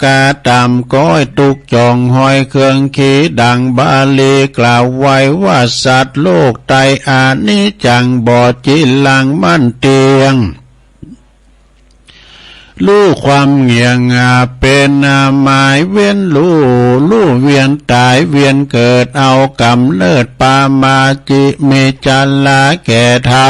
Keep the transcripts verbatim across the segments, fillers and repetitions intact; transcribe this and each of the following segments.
ก๋าต่ำก๊อยตุ๊กจ่องห้อยเคืองขี ดังบาลีกล่าวไว้ว่า สัตว์โลกไตอนิจจัง บ่จีรังมั่นเตี้ยง ฮู้ความเงี่ยง อ่า เป๋น อ่า หมายเวียน ฮู้ ฮู้เวียนต๋ายเวียนเกิด เอาก๋ำเนิดปามาจิ มีจราแก่เฒ่า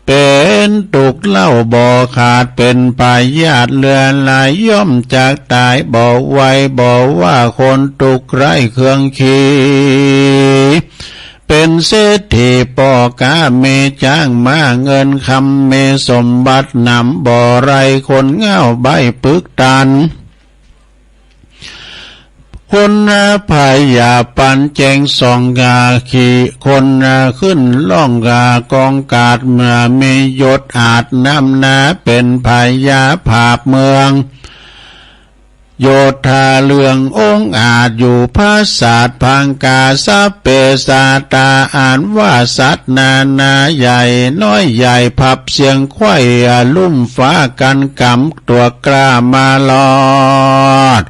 เป๋นตุ๊กเล่าบ่ขาด เป๋นพยาธิเลือไหล ย่อมจักต๋ายบ่ไหว บ่ว่าคนตุ๊กไร้เคืองขี เป๋นเศรษฐีป้อก๊า มีจ๊างม้าเงินคำ มีสมบัติหนำ บ่ไร้คนเหง้าใบ้ปึกตัน คนพยาปันแจ้งส่องกาขี คนขึ้นล่องกากองกาด เมื่อมียศอาจนำหน้า เป๋นพญาผาบเมือง โยธาเรืององอาจ อยู่ผาสาทพังกา สัพเพสัตตา อันว่าสัตว์นานาใหญ่น้อยใหญ่ ผับเสียงไขว้ลุ่มฟ้า กั๋นก๋ำตั๋วกล้ามารอด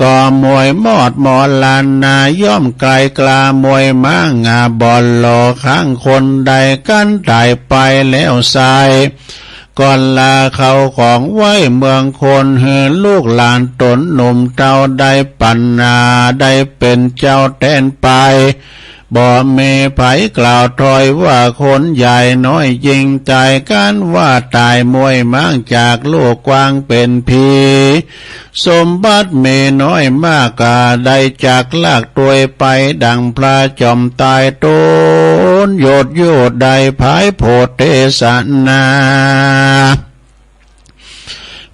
ก็มวยมอดมรณา ย่อมไกลกล้ามวยม้าง บ่หล่อข้างคนใด กั๋นต๋ายไปแล้วไส้ ก่อนลาเข้าของไว้เมืองคน หื้อลูกหลานต๋นหนุ่มเฒ่า ได้ปัญญา ได้เป๋นเจ้าแตนไป บ่มีใผกล่าวถ้อยว่า คนใหญ่น้อยยิ่งต๋าย กั๋นว่าต๋ายมวยม้าง จากโลกกว้างเป๋นผี สมบัติมีน้อยมาก ก็ได้จักลากตวยไป ดังพระจอมไตร ต๋นยอดโยธได้ผายโผดเตสนา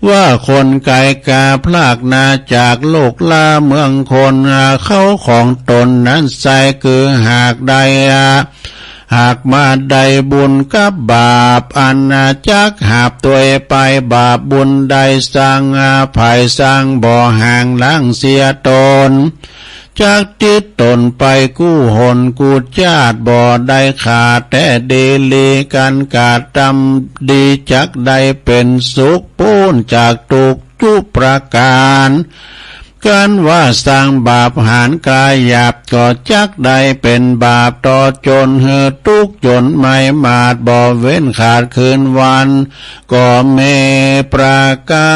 ว่าคนไก๋ก๋าพลากนา จากโลกลาเมืองคน เข้าของต๋นนั้นไส้ คือหากได้ หากมาได้บุญกับบาป อันจักหาบตวยไป บาปบุญได้สร้าง ไผสร้างบ่ห่างล้างเสียต๋น จักติดต๋นไปกู้หนกู้จาติ บ่ได้ขาดแต๊ดีหลี ก๋านกระตำดี จักได้เป๋นสุข ป๊นจากตุ๊กข์จุประก๋าน ก๋านว่าสร้างบาปหาญกล้าหยาบ ก็จักได้เป๋นบาปต่อจน หื้อตุ๊กข์จ๋นไม้หมาด บ่เว้นขาดคืนวัน ก็มีประก๋า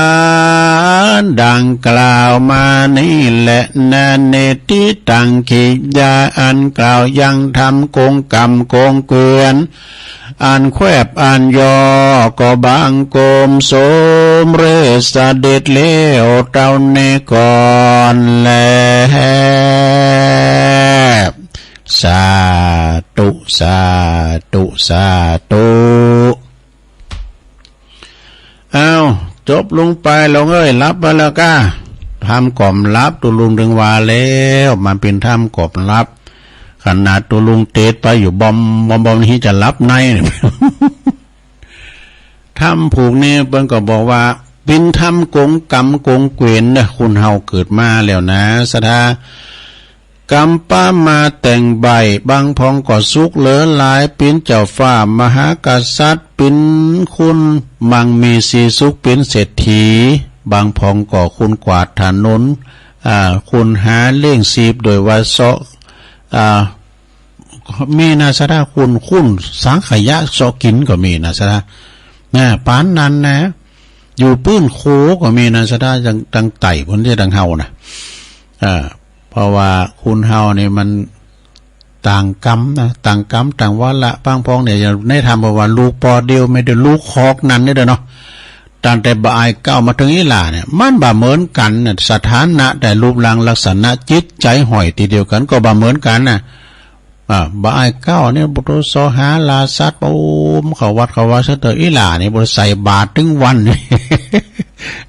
นดังกล่าวมานี้แหละ นะ นิทธิตัง กิริยาอันกล่าวยังธรรม กงกรรมกงเกวียน อันแคบอันย่อ ก็บังคมสมเร็จเสด็จแล้วเต้านี้ก่อนแล สาธุ สาธุ สาธุ อ้าว จบลงไป หลวงเอ้ย หลับไปแล้วก้า ธรรมก็บ่หลับ ตุ๊ลุงตึงว่าแล้ว มันเป๋นธรรมก็บ่หลับ ขนาดตุ๊ลุงเตดไปอยู่บ่อม บ่อม บ่อม นี่จะหลับใน ธรรมผูกนี้เปิ้นก็บอกว่า เป๋นธรรมกงกรรมกงเกวียนนะ คนเฮาเกิดมาแล้วนะ ศรัทธา กรรมปะมาแต่งใบ้ บางพองก็สุขเหลือหลาย เป๋นเจ้าฟ้ามหากษัตริย์ เป๋นคนมั่งมีสีสุข เป๋นเศรษฐี บางพองก็คนกวาดถนน อ่า คนหาเลี้ยงชีพโดยว่าเซาะ อ่า มีนะศรัทธา คน คนสังขยะเซาะกิ๋นก็มีนะศรัทธา นะ ปานนั้นนะ อยู่ปื้นโขก็มีนะศรัทธา ตัง ตังใต้พุ้น จะตังเฮานะ อ่า เพราะว่าคนเฮานี่มันต่างกรรมนะ ต่างกรรมต่างวาระ บางพองเนี่ย อย่างในธรรมบอกว่าลูกปอเดียวแม่เดียว ลูกคอกนั้นนี่เด้อเนาะ ตั้งแต่บ่ายเก๊ามาเถิงอี้หล่าเนี่ย มันบ่เหมือนกั๋นน่ะ สถานะแต่รูปร่างลักษณะจิตใจ๋ห่อยตี้เดียวกั๋นก็บ่เหมือนกั๋นน่ะ อ่า บ่ายเก๊าเนี่ย บ่ต้องเซาะหาล่าสัตว์ โอ้ม เข้าวัดเข้าวาซะเต๊อะ อี้หล่านี่บ่ใส่บาตรตึงวัน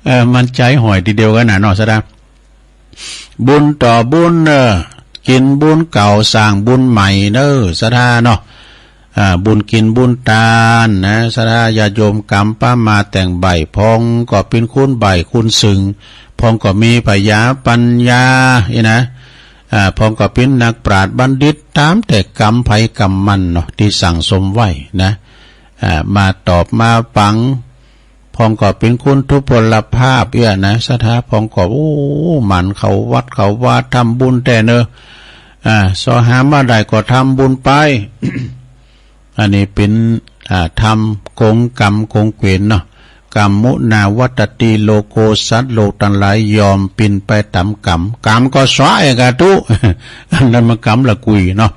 เออ มันใจ๋ห่อยตี้เดียวกั๋นน่ะเนาะ ศรัทธา บุญต่อบุญเน่อ กิ๋นบุญเก่าสร้างบุญใหม่เน่อ ศรัทธาเนาะ อ่า บุญกิ๋นบุญตานนะ ศรัทธาญาติโยม กรรมปะมาแต่งใบ้ พองก็เป๋นคนใบ้คนซึ่ง พองก็มีผญาปัญญา อี้นะ อ่า พองก็เป๋นนักปราชญ์บัณฑิต ต๋ามแต่กรรมใผกรรมมันเนาะ ตี้สั่งสมไว้นะ อ่า มาตอบมาปัง พ ปองก็เป๋นคนทุพพลภาพเอี้ยนะ ศรัทธาปองก็ โอ้ หมั่นเข้าวัดเข้าวา ทำบุญแต๊เนาะ อ่า เสาะหามาได้ก็ทำบุญไป อันนี้เป๋น อ่า ธรรมกงกรรมกงเกวียนเนาะ กัมมุนาวัตตติโลโก สัตว์โลกตังหลายยอมเป๋นไปต๋ามกรรม กรรมก็สะเอกะตุ๊ อันนั้นมันกรรมละกุยเนาะ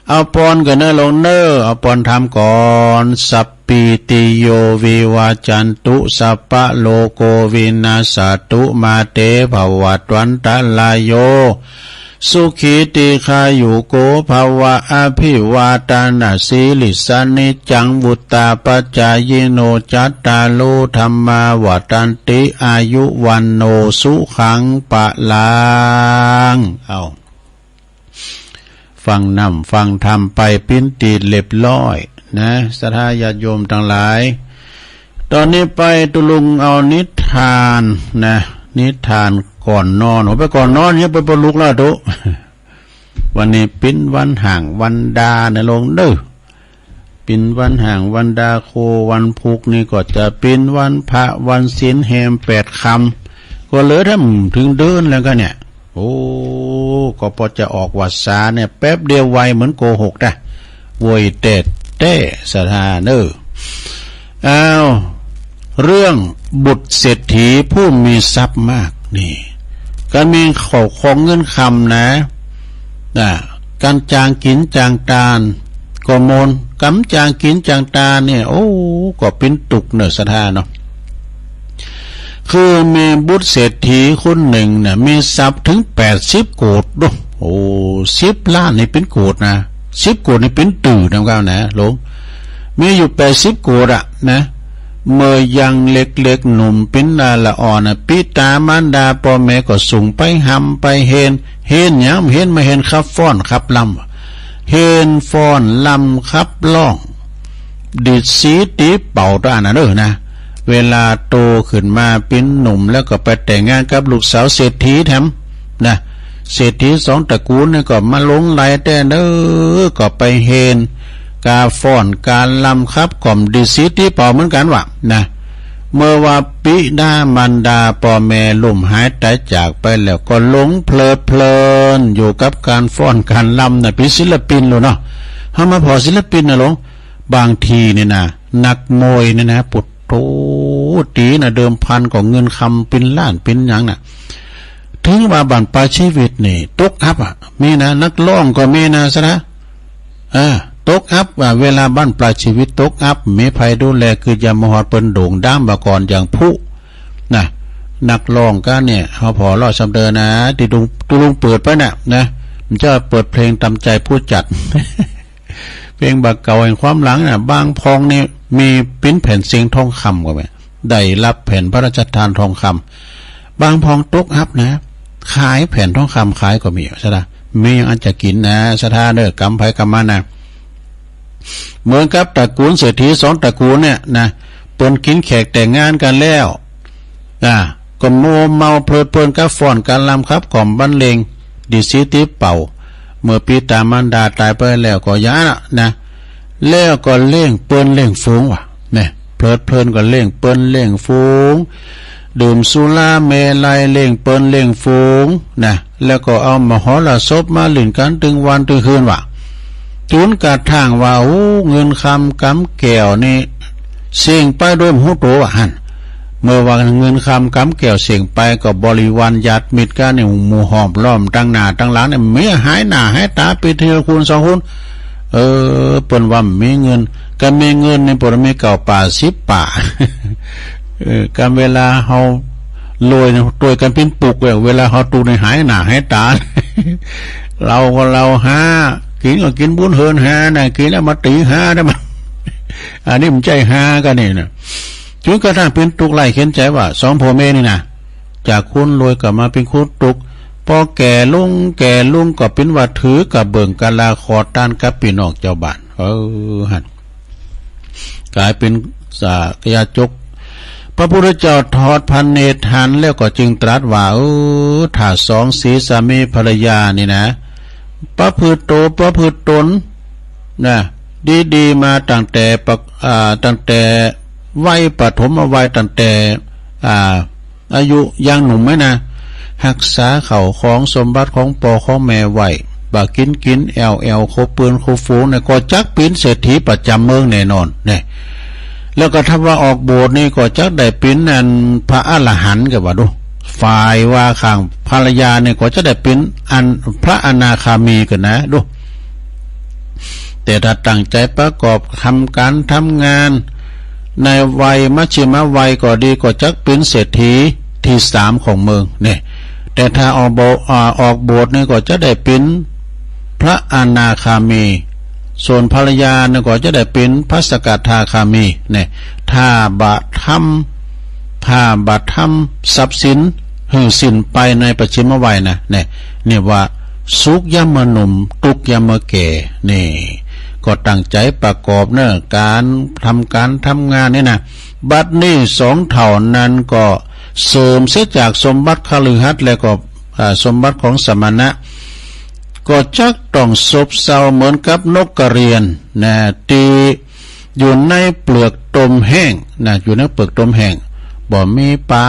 เอาปอนก่อนเน่อหลวงเน่อ เอาปอนธรรมก่อน สัพพีติโย วิวัจจันตุ สัพพะโลโก วินัสสะตุ มาเต ภวัตวันตะราโย สุขี ทีฆายุโก ภะวะ อภิวาทะนะสีลิสสะ นิจจัง วุตตาปะจายิโน จัตตาโร ธัมมา วัฑฒันติ อายุ วัณโณ สุขัง พะลัง เอา ฟังน้ำฟังธรรมไปเป๋นตี้เรียบร้อยนะ ศรัทธาญาติโยมตังหลาย ตอนนี้ไปตุ๊ลุงเอานิทานนะ นิทานก่อนนอน โอ้ ไปก่อนนอน ยังไปปลุกแล้วตุ๊ วันนี้เป๋นวันฮ้างวันดาเน่อหลวงเน่อ เป๋นวันฮ้างวันดา โควันพุธนี่ก็จะเป๋นวันพระวันศีลแฮมแปดค่ำ ก็เหลือถ้ำเถิงเดือนแล้วกั๋นเนี่ย โอ้ ก็ปอจะออกวรรษาเนี่ย แป๊บเดียวไวเหมือนโกหกนะ ไวแต๊ๆ ศรัทธาเน่อ อ้าว เรื่องบุตรเศรษฐีผู้มีทรัพย์มากนี่ ก๋านมีข้าวของเงินคำนะ นะ ก๋านจางกิ๋นจางตานก็มน ก๋านบ่จางกิ๋นจางตานเนี่ย โอ้ ก็เป๋นตุ๊กข์เน่อศรัทธาเนาะ คือมีบุตรเศรษฐีคนนึ่งน่ะ มีทรัพย์เถิงแปดสิบโกฏเนาะ โอ้ สิบล้านนี่เป๋นโกฏนะ สิบโกฏนี่เป๋นตื้อนะ ก้าวนะ หลวง มีอยู่แปดสิบโกฏอะนะ เมื่อยังเล็กๆ หนุ่มเป๋นดาละอ่อนน่ะ ปิตามารดาป้อแม่ก็ส่งไปฮ่ำไปเฮน เฮนหยัง เฮนมาเฮนขับฟ้อนขับรำ เฮนฟ้อนรำขับร้อง ดีดสีตีเป่าตะอั้นน่ะเน่อนะ เวลาโตขึ้นมาเป๋นหนุ่มแล้วก็ไปแต่งงานกับลูกสาวเศรษฐีแถมนะ เศรษฐีสองตระกูลนี่ก็มาหลงใหลแต๊เน่อ ก็ไปเฮน ก๋าฟ้อนก๋ารำขับกล่อมดีดสีตีเป่าเหมือนกั๋นวะนะ เมื่อว่าปิตามารดาป้อแม่ล้มหายต๋ายจากไปแล้ว ก็หลงเพลิดเพลินอยู่กับก๋านฟ้อนก๋านรำน่ะ เป๋นศิลปินแล้วเนาะ เฮามาผ่อศิลปินน่ะหลวง บางทีเนี่ยนะ นักมวยเนี่ยนะ ปุดโธ ตี๋น่ะ เดิมพันก็เงินคำเป๋นล้านเป๋นหยังน่ะ เถิงว่าบั้นปลายชีวิตนี่ตกอับอะ มีนะ นักร้องก็มีนะศรัทธา เออ ตกอับอะ เวลาบั้นปลายชีวิตตกอับ บ่มีใผดูแล คือจะมาฮอดเปิ้นโด่งดังบ่าก่อนอย่างผู้นะ นักร้องก้าเนี่ย เฮาผ่อเล่าซำเดินนะ ตี้ตุ๊ลุง ตุ๊ลุงเปิดไปน่ะนะ บ่ใจ้เปิดเพลงต๋ามใจ๋ผู้จัด เพลงบ่าเก่าแห่งความหลังน่ะ บางพ่องนี่มีปริ้นแผ่นเสียงทองคำก็มี ได้ฮับแผ่นพระราชทานทองคำ บางพ่องตกอับนะ ขายแผ่นทองคำขายก็มี ศรัทธา มีหยังอันจะกิ๋นนะ ศรัทธาเน่อ กรรมใผกรรมมันนะ เหมือนกับตระกูลเศรษฐีสองตระกูลเนี่ยนะ เปิ้นกิ๋นแขกแต่งงานกั๋นแล้ว อ่า ก็มัวเมาเพลิดเพลินกับฟ้อนก๋านรำขับกล่อมบรรเลง ดีดสีตีเป่า เมื่อปิตามารดาต๋ายไปแล้วก็อย่างนั้นน่ะนะ แล้วก็เลี้ยงเปิ้นเลี้ยงฝูงวะ เนี่ย เพลิดเพลินก็เลี้ยงเปิ้นเลี้ยงฝูง ดื่มสุราเมรัยเลี้ยงเปิ้นเลี้ยงฝูงนะ แล้วก็เอามหรสพมาเล่นกั๋นตึงวันตึงคืนวะ จุนกระทั่งว่า โอ้ เงินคำก๋ำแก้วนี่ เส้งไปโดยบ่ฮู้ตั๋ววะหั้น เมื่อว่าเงินคำก๋ำแก้วเส้งไป ก็บริวารญาติมิตรกั๋นเนี่ย หมู่ห้อมล้อมตังหน้าตังหลังเนี่ย มีหายหน้าหายต๋าไปทีละคนสองคน เออ เปิ้นว่าบ่มีเงิน กำมีเงินนี่เปิ้นมีเก้าป่าสิบป่า เออ กำเวลาเฮารวยเนี่ย ตวยกั๋นเป๋นปุกเลย เวลาเฮาตุ๊กข์นี่หายหน้าหายต๋า เฮาก็เฮาฮา กิ๋นก็กิ๋นบุญเฮือนฮานะ กิ๋นแล้วมาตี๋ฮาได้มา อันนี้บ่ใจ้ฮากั๋นนี่นะ จุนกระทั่งเป๋นตุ๊กข์ไร้เข็ญใจ๋ว่า สองผัวเมียนี่นะ จากคนรวยก็มาเป๋นคนตุ๊กข์ ปอแก่ลงแก่ลงก็เป๋นว่าถือกระเบิ่งกะลาขอตานกับปี้น้องจาวบ้าน เออ หั้น ก๋ายเป๋นสากยะจก พระพุทธเจ้าทอดพระเนตรหันแล้วก็จึงตรัสว่า เออ ถ้าสองสีสามีภรรยานี่นะ ประพฤติโตประพฤติตนนะ ดีๆ มาตั้งแต่ปะ อ่า ตั้งแต่ วัยปฐมวัยตั้งแต่ อ่า อายุยังหนุ่มไว้นะ ฮักษาเข้าของสมบัติของป้อของแม่ไว้ บ่ากิ๋นกิ๋นแอ่วแอ่ว โคปืนโคฝูงเนี่ย ก็จักเป๋นเศรษฐีประจ๋ำเมืองแน่นอนเนี่ย แล้วก็ถ้าว่าออกบวชนี่ก็จักได้เป๋นอันพระอรหันต์ ก็ว่าดู ฝ่ายว่าข้างภรรยาเนี่ยก็จะได้เป๋นอันพระอนาคามีกั๋นนะดู แต่ถ้าตั้งใจ๋ประกอบทำก๋านทำงาน ในวัยมัชฌิมวัยก็ดี ก็จักเป๋นเศรษฐีตี้สามของเมืองเนี่ย แต่ถ้าออกบวช อ่า ออกบวชนี่ก็จะได้เป๋นพระอนาคามี ส่วนภรรยานี่ก็จะได้เป๋นพระสกทาคามีเนี่ย ถ้าบ่าทำ ถ้าบ่าทำทรัพย์สินหื้อสิ้นไปในปัจฉิมวัยนะเนี่ย นี่ว่าสุขยามเมื่อหนุ่ม ตุ๊กข์ยามเมื่อแก่ นี่ ก็ตั้งใจ๋ประกอบเน่อก๋านทำก๋านทำงานนี่นะ บัดนี้สองเฒ่านั้นก็เสื่อมเสียจากสมบัติคฤหัสถ์ แล้วก็ อ่า สมบัติของสมณะ ก็จักต้องซบเซาเหมือนกับนกกระเรียนนะ ตี้อยู่ในเปลือกตมแห้งนะ อยู่ในเปลือกตมแห้ง บ่มีป๋า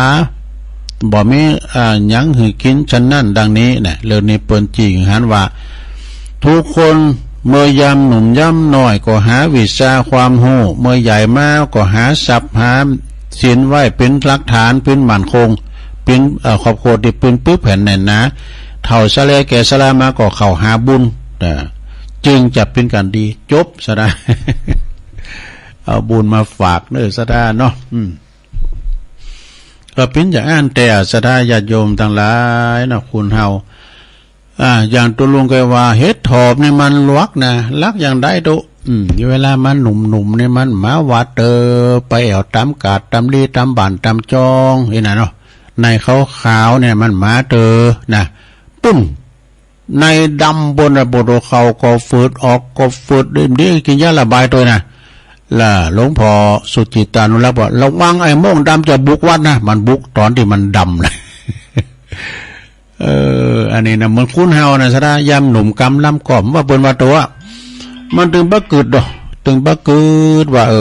บ่มี อ่า หยังหื้อกิ๋น ฉะนั้นดังนี้นะ เรื่องนี้เปิ้นจี้หื้อหันว่า ทุกคนเมื่อยามหนุ่มยามน้อยก็หาวิชาความฮู้ เมื่อใหญ่มาก็หาทรัพย์หาสินไว้เป๋นหลักฐาน เป๋นมั่นคง เป๋น เอ่อ ครอบครัวตี้เปิ้นปึกแผ่นแน่นหนา เฒ่าชราแก่ชรามาก็เข้าหาบุญ เอ่อ จึงจะเป๋นก๋านดี จบ ศรัทธา เอาบุญมาฝากเน่อ ศรัทธาเนาะ อืม ก็เป๋นอย่างอั้นแต๊ ศรัทธาญาติโยมตังหลายเนาะ คนเฮา อ่า อย่างตุ๊ลุงเคยว่า เห็ดถอบนี่มันหลักนะ หลักอย่างใดตุ๊ อืม เวลามันหนุ่มๆ นี่มันมาวัดเต๊อะ ไปแอ่วต๋ามกาดต๋ามลี้ต๋ามบ้านต๋ามจอง อี้นะเนาะ ในขาวๆ เนี่ยมันมาเต๊อะนะ ปุ้น ในดำปุ้นนะ ปวดหัวเข่าก็ฝืด ออกก็ฝืด ดีๆ กิ๋นยาระบายตวยนะ แล้วหลวงพ่อสุจิตตานุรักษ์ว่า ระวังไอ้โม่งดำจะบุกวัดนะ มันบุกต๋อนตี้มันดำนะ เออ อันนี้นะ เหมือนคนเฮานะ ศรัทธา ยามหนุ่มกำลังก่อม ว่าเปิ้นว่าตวย มันตึงบ่กึ๊ดดอก ตึงบ่กึ๊ดว่า เอ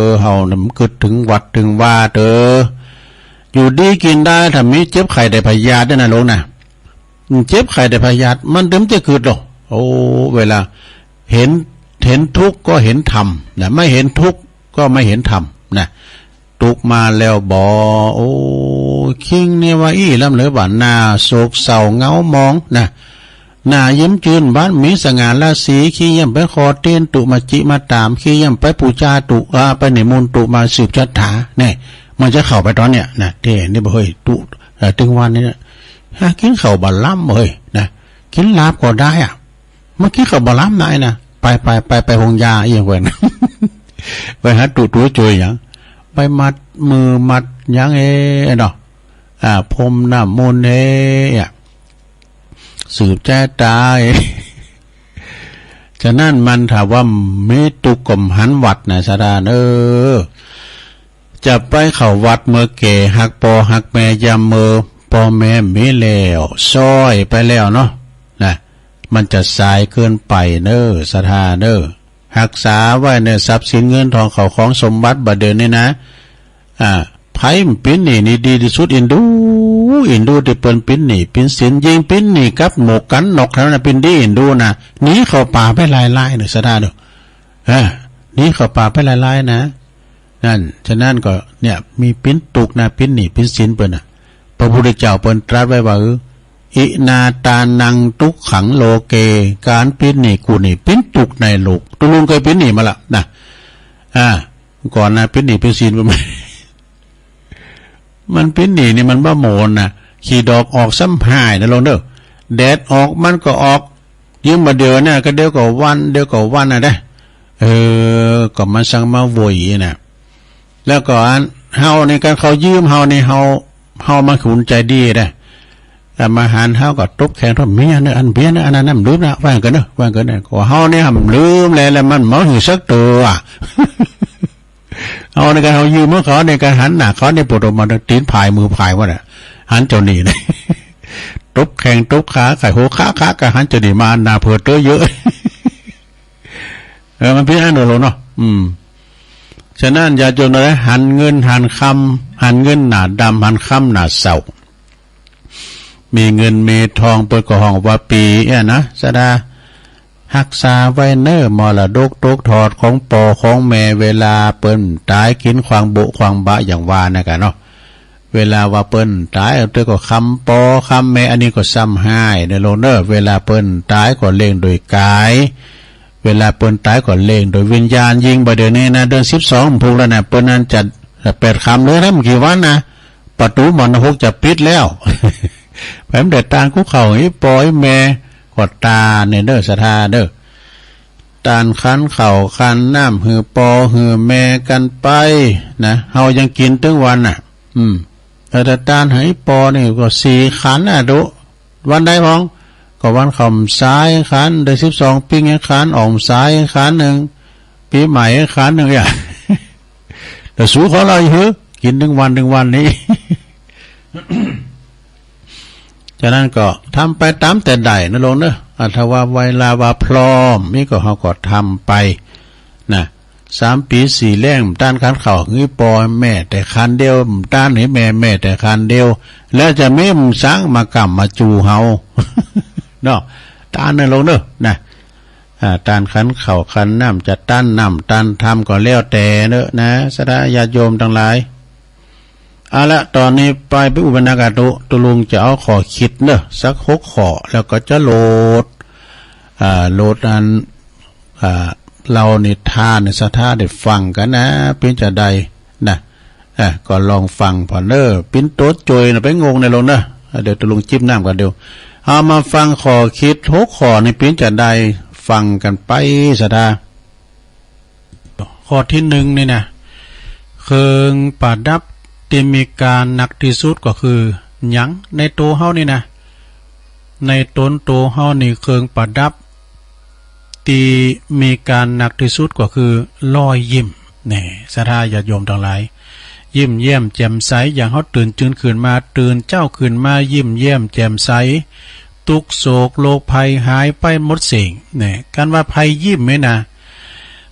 อ เฮาน่ะมันกึ๊ดเถิงวัดเถิงวาเต๊อะ อยู่ดีกิ๋นดาย ถ้ามีเจ็บไข้ได้พยาธิเนี่ยนะลุงนะ เจ็บไข้ได้พยาธิ มันตึงจะกึ๊ดดอก โอ้ เวลาเห็น เห็นทุกข์ก็เห็นธรรมนะ ไม่เห็นทุกข์ก็ไม่เห็นธรรมนะ ตุ๊กข์มาแล้วบ่ โอ้ คิงนี่ว่าอี้ลำเหลือว่าหน้าโศกเศร้าเหงาหมองนะ หน้าเยียมจื้น บ่มีสง่าราศี ขี้เยียมไปขอเตียนตุ๊มาจิมาต๋าม ขี้เยียมไปปู๋จาตุ๊ อ่า ไปนิมนต์ตุ๊มาสืบชะต๋า เนี่ย มันจะเข้าไปต๋อนเนี่ยนะ ตี้นี่บ่ เฮ้ย ตุ๊ เอ่อ ตึงวันนี้นะ หากิ๋นข้าวบ่ล้ำเฮ้ยนะ กิ๋นลาบก็ได้อะ มากิ๋นข้าวบ่ล้ำนายนะ ไป ไป ไป ไปโฮงยาอี้เปิ้น ไปหาตุ๊ ตุ๊จ้วยหยัง ไปมัดมือมัดหยังเอ้เนาะ อ่า พรมน้ำมนต์เอ้อะ สืบชะต๋าเอ้ ฉะนั้นมันถ้าว่ามีตุ๊กข์ก็หันวัดนะ ศรัทธาเอ้อ จะไปเข้าวัดเมื่อแก่ ฮักป้อฮักแม่ยามเมื่อป้อแม่มีแล้ว ซ้อยไปแล้วเนาะ นะ มันจะสายเกินไปเน้อ ศรัทธาเน้อ ฮักษาไว้เน้อ ทรัพย์สินเงินทองเข้าของสมบัติบ่าเดี่ยวนี้นะ อ่า ใผมันเป๋นหนี้นี่ดีตี้สุด อินดู อินดูตี้เปิ้นเป๋นหนี้เป๋นสิน ยิ่งเป๋นหนี้กับหมวกกั๋นน็อกเท่านั้นนะ เป๋นดีอินดูนะ หนีเข้าป่าไปหลายๆ เน้อ ศรัทธาเน้อ อ่า หนีเข้าป่าไปหลายๆ นะ นั่น ฉะนั้นก็เนี่ย มีเป๋นตุ๊กข์นะ เป๋นหนี้เป๋นสินเปิ้นน่ะ พระพุทธเจ้าเปิ้นตรัสไว้ว่า เออ อินาทานังทุกขังโลเก ก๋านเป๋นหนี้กู้หนี้เป๋นตุ๊กข์ในโลก ตุ๊ลุงเคยเป๋นหนี้มาละนะ อ่า ก่อนนะ เป๋นหนี้เป๋นสิน มัน มันเป๋นหนี้นี่มันบ่หมดนะ ขี้ดอกออกซ้ำฮ้ายนะลุงเน้อ แดดออกมันก็ออก ยืมบ่าเดี่ยวเนี่ย ก็เดี๋ยวก็วัน เดี๋ยวก็วันนะเด้อ เออ ก็มันสั่งมาโวยนะ แล้วก็อัน เฮานี่ คันเขายืมเฮานี่ เฮา เฮามันขุนใจ๋ดีเด้อ อ่ะ มาหันเฮาก็ตบแข้งตบเมียเน้อ อันเปียเน้อ อันนั้นน่ะบ่ลืมนะ ว่ากั๋นเน้อ ว่ากั๋นเน้อ ก็เฮานี่บ่ลืมแล แล้วมันบ่หื้อสักตั๋ว เฮานี่ คันเฮายืมของเขานี่ คันหันหน้าเขานี่ ปวดออกมาตีนผายมือผายหมดอะ หันเจ้าหนี้นะ ตบแข้งตบขา ไข่โหคะคะ ก็หันเจ้าหนี้มา หน้าเผิดตั๋วเยอะ เออ มันเป๋นอันนั้นเนาะ อืม ฉะนั้นญาติโยมตังหลาย หันเงินหันคำ หันเงินหน้าดำ หันคำหน้าเศร้า มีเงินมีทองเปิ้นก็ฮ้องว่าปี้อี้นะ ศรัทธา ฮักษาไว้เน่อ มรดกตกทอดของป้อของแม่ เวลาเปิ้นต๋าย กิ๋นขว้างโบ๊ะขว้างบะ อย่างว่านั่นกะเนาะ เวลาว่าเปิ้นต๋าย เฮาก็คำป้อคำแม่ อันนี้ก็ซ้ำฮ้ายเน่อลูกเน่อ เวลาเปิ้นต๋ายก็เล่งโดยก๋าย เวลาเปิ้นต๋ายก็เล่งโดยวิญญาณ ยิ่งบ่าเดี๋ยวนี้นะ เดือนสิบสองพุกแล้วนะ เปิ้นอันจะแปดค่ำเลยนะ บ่กี่วันนะ ประตู๋มรณะภพจะปิดแล้ว แผมแต่ตานกู้เข้าหื้อป้อหื้อแม่ ก็ตานเนี่ยเน่อ ศรัทธาเน่อ ตานขันข้าวขันน้ำหื้อป้อหื้อแม่กั๋นไปนะ เฮายังกิ๋นตึงวันน่ะ อืม เออ แต่ตานหื้อป้อนี่ก็สี่ขันน่ะ ดู วันใดพ่อง ก็วันข้าวพรรษาขัน เดือนสิบสองปิ้งขัน ออกพรรษาขันนึ่ง ปี๋ใหม่ขันนึ่งเนี่ย แต่สูของเฮาหื้อ กิ๋นตึงวันตึงวันนี้ ฉะนั้นก็ทำไปต๋ามแต่ได้เน่อลูกเน่อ อ่า ถ้าว่าเวลาว่าพร้อมนี่ก็เฮาก็ทำไปนะ สามปี๋สี่แล้ง บ่ตานขันข้าวหื้อป้อแม่แต่ขันเดียว บ่ตานหื้อแม่แม่แต่ขันเดียว แล้วจะมีหมู่สังมาก้ำมาจู๋เฮา เนาะ ตานเน่อลูกเน่อ นะ อ่า ตานขันข้าวขันน้ำ จะตานน้ำตานธรรมก็แล้วแต่เน่อนะ ศรัทธาญาติโยมตังหลาย เอาละ ต๋อนนี้ไป ไปอุปนากาตุ ตุ๊ลุงจะเอาข้อคิดเน่อ สักหกข้อ แล้วก็จะโหลด อ่า โหลดอัน อ่า เล่านิทานหื้อศรัทธาได้ฟังกั๋นนะ เป๋นจาใดนะ อ่า ก็ลองฟังผ่อนเน่อ ปิ้นโตโจยนะ ไปงงเน่อลูกเน่อ อ่า เดี๋ยวตุ๊ลุงจิบน้ำก่อน เดี๋ยว เอามาฟังข้อคิดหกข้อนี่ เป๋นจาใด ฟังกั๋นไป ศรัทธา ข้อตี้หนึ่งนี่นะ เครื่องประดับตี้มีค่านักตี้สุดก็คือหยัง ในตั๋วเฮานี่นะ ในต๋นตั๋วเฮานี่ เครื่องประดับตี้มีค่านักตี้สุดก็คือรอยยิ้ม นี่ ศรัทธาญาติโยมตังหลาย ยิ้มแย้มแจ่มใส อย่างเฮาตื่นจื้นขึ้นมา ตื่นเจ๊าขึ้นมา ยิ้มแย้มแจ่มใส ตุ๊กข์โศกโรคภัยหายไปหมดสิ้น นี่ คันว่าใผยิ้มนี่นะ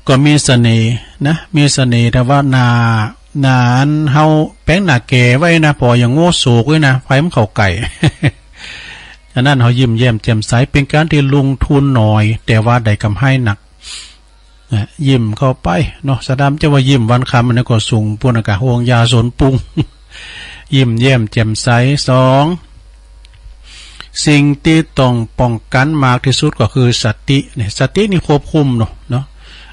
ก็มีเสน่ห์นะ มีเสน่ห์ แต่ว่าหน้า หน้าอันเฮาแป๋งหน้าแก่ไว้นะ ผ่ออย่างโง่โศกไว้นะ ใผมันเข้าใก้ ฉะนั้นเฮายิ้มแย้มแจ่มใส เป๋นก๋านตี้ลงทุนน้อย แต่ว่าได้กำไรนัก นะ ยิ้มเข้าไปเนาะ ศรัทธา จะว่ายิ้มวันค่ำ อันนี้ก็สูงปู๊นกะ ห่วงยาสนปุง ยิ้มแย้มแจ่มใส สอง สิ่งตี้ต้องป้องกั๋นมากตี้สุดก็คือสติ นี่ สตินี่ควบคุมเนาะ เนาะ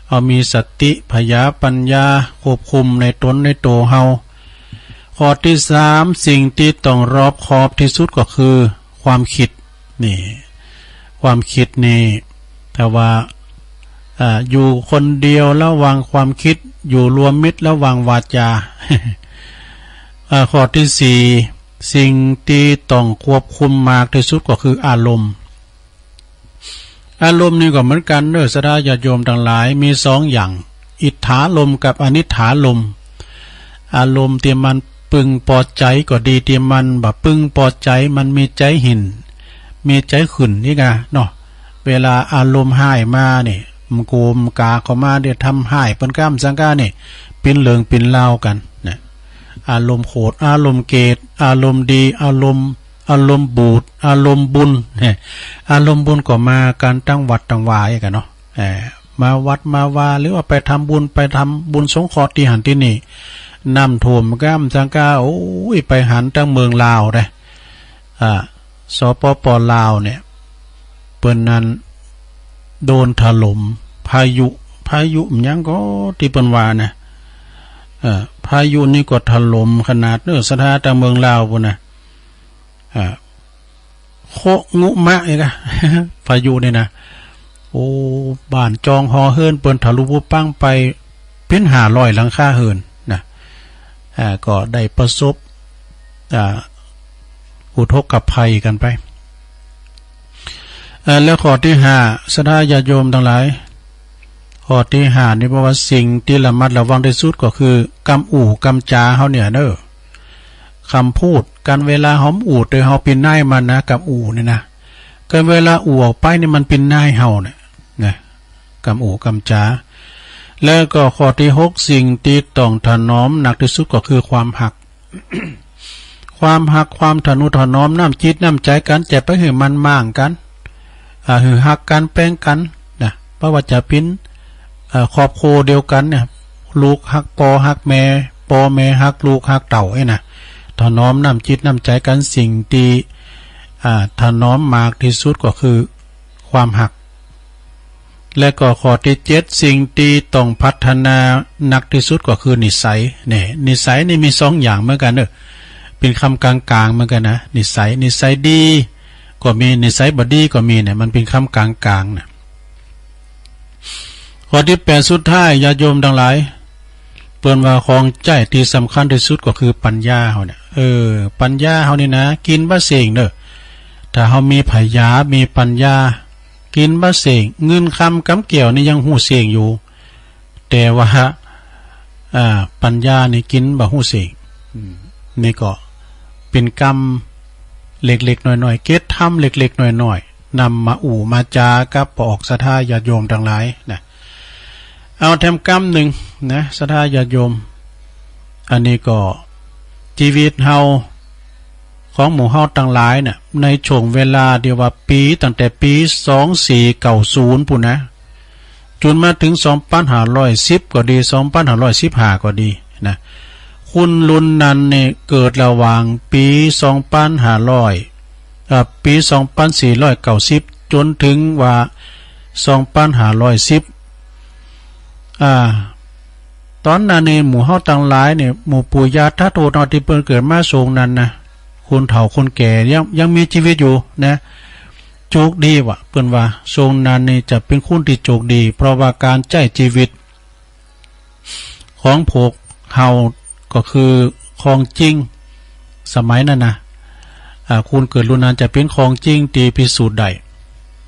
เอามีสติ ผญาปั๋ญญา ควบคุมในต๋นในตั๋วเฮา ข้อตี้สาม สิ่งตี้ต้องรอบคอบตี้สุดก็คือความคิด นี่ ความคิดนี่ ถ้าว่า อ่า อยู่คนเดียวระวังความคิด อยู่รวมมิตรระวังวาจา อ่า ข้อตี้สี่ สิ่งตี้ต้องควบคุมมากตี้สุดก็คืออารมณ์ อารมณ์นี่ก็เหมือนกั๋นเน่อ ศรัทธาญาติโยมตังหลาย มีสองอย่าง อิทธารมณ์กับอนิทธารมณ์ อารมณ์ตี้มันพึงปอใจ๋ก็ดี ตี้มันบ่พึงปอใจ๋ มันมีใจ๋หิ่น มีใจ๋หื่นนี่กะเนาะ เวลาอารมณ์ฮ้ายมานี่ มันโกมกาเข้ามา เดี๋ยวทำฮ้ายเปิ้นก้ามสังก้านี่ ปิ้นเรื่องปิ้นราวกั๋นนะ อารมณ์โขด อารมณ์เกลียด อารมณ์ดี อารมณ์ อารมณ์บูด อารมณ์บุญ เนี่ย อารมณ์บุญก็มากั๋นตังวัดตังวาอี้กะเนาะ เอ่อ มาวัดมาวา หรือว่าไปทำบุญ ไปทำบุญสงเคราะห์ตี้หั้นตี้นี่ น้ำท่วมก้ามสังก้า โอ้ย ไปหันตังเมืองลาวเน่อ อ่า สปป ลาวเนี่ย เปิ้นนั้นโดนถล่ม พายุ พายุหยังก็ตี้เปิ้นว่านะ เอ่อ พายุนี่ก็ถล่มขนาดเน่อ ศรัทธา ตังเมืองลาวปู๊นนะ อ่า โคะงุมะเองอะ พายุนี่นะ โอ้ บ้านจองหอเฮือนเปิ้นถล่มปุ๊บปังไป เป๋นห้าร้อยหลังคาเฮือนนะ อ่า ก็ได้ประสบ อ่า อุทกภัยกั๋นไป อ่า แล้วข้อตี้ห้า ศรัทธาญาติโยมตังหลาย ข้อตี้ห้านี่ เพราะว่าสิ่งตี้ระมัดระวังตี้สุดก็คือ กำอู้กำจ๋าเฮาเนี่ยเน่อ กำอู้ กั๋นเวลาเฮาอู้ แต่เฮาเป๋นนายมันนะ กำอู้นี่นะ กั๋นเวลาอู้ออกไปนี่มันเป๋นนายเฮาเนี่ยนะ กำอู้กำจ๋า แล้วก็ข้อตี้หก สิ่งตี้ต้องถนอมหนักตี้สุดก็คือความฮัก ความฮัก ความทะนุถนอมน้ำจิตน้ำใจ๋กั๋น จะไปหื้อหมั้นหมางกั๋น อ่า หื้อฮักกั๋นแป๋งกั๋นนะ บ่ว่าจะเป๋น เอ่อ ครอบครัวเดียวกั๋นเนี่ย ลูกฮักป้อฮักแม่ ป้อแม่ฮักลูกฮักเต้า เอ้ยนะ ถนอมน้ำจิตน้ำใจ๋กั๋น สิ่งตี้ อ่า ถนอมมากตี้สุดก็คือความฮัก และก็ข้อตี้เจ็ด สิ่งตี้ต้องพัฒนาหนักตี้สุดก็คือนิสัย เนี่ย นิสัยนี่มีสองอย่างเหมือนกั๋นเน่อ เป๋นกำก๋างๆ เหมือนกั๋นนะ นิสัย นิสัยดีก็มี นิสัยบ่ดีก็มีเนี่ย มันเป๋นกำก๋างๆ นะ ข้อตี้แปดสุดท้าย ญาติโยมตังหลาย เปิ้นว่าของใจ๊ตี้สำคัญตี้สุดก็คือปัญญาเฮาเนี่ย เออ ปัญญาเฮานี่นะ กิ๋นบ่เส้งเน่อ ถ้าเฮามีผญา มีปัญญา กิ๋นบ่เส้ง เงินคำกำแก้วนี่ยังฮู้เส้งอยู่ แต่ว่า อ่า ปัญญานี่กิ๋นบ่ฮู้เส้ง อืม นี่ก็เป๋นกำเล็กๆ น้อยๆ เกตธรรมเล็กๆ น้อยๆ นำมาอู้มาจ๋ากับป้อออกศรัทธาญาติโยมตังหลายนะ เอาแถมกำนึ่งนะ ศรัทธาญาติโยม อันนี้ก็จีวิตเฮา ของหมู่เฮาตังหลายเนี่ย ในช่วงเวลาตี้ว่าปี๋ ตั้งแต่ปี๋สองสี่เก้าศูนย์ปู้นนะ จ๋นมาเถิงสองปันห้าร้อยสิบก็ดี สองปันห้าร้อยสิบห้าก็ดีนะ คนรุ่นนั้นนี่เกิดระหว่างปี๋สองปันห้าร้อย เอ่อ ปี๋สองปันสี่ร้อยเก้าสิบ จ๋นเถิงว่าสองปันห้าร้อยสิบ อ่า ต๋อนนั้นนี่หมู่เฮาตังหลายนี่ หมู่ปู่ย่าต๋าโตเฮาตี้เปิ้นเกิดมาช่วงนั้นนะ คนเฒ่าคนแก่ยัง ยังมีจีวิตอยู่นะ โจคดีว่ะ เปิ้นว่า ช่วงนั้นนี่จะเป๋นคนตี้โจคดี เพราะว่าก๋านใจ๊จีวิตของพวกเฮาก็คือของจริง สมัยนั้นนะ อ่า คนเกิดรุ่นนั้นจะเป๋นของจริงตี้พิสูจน์ได้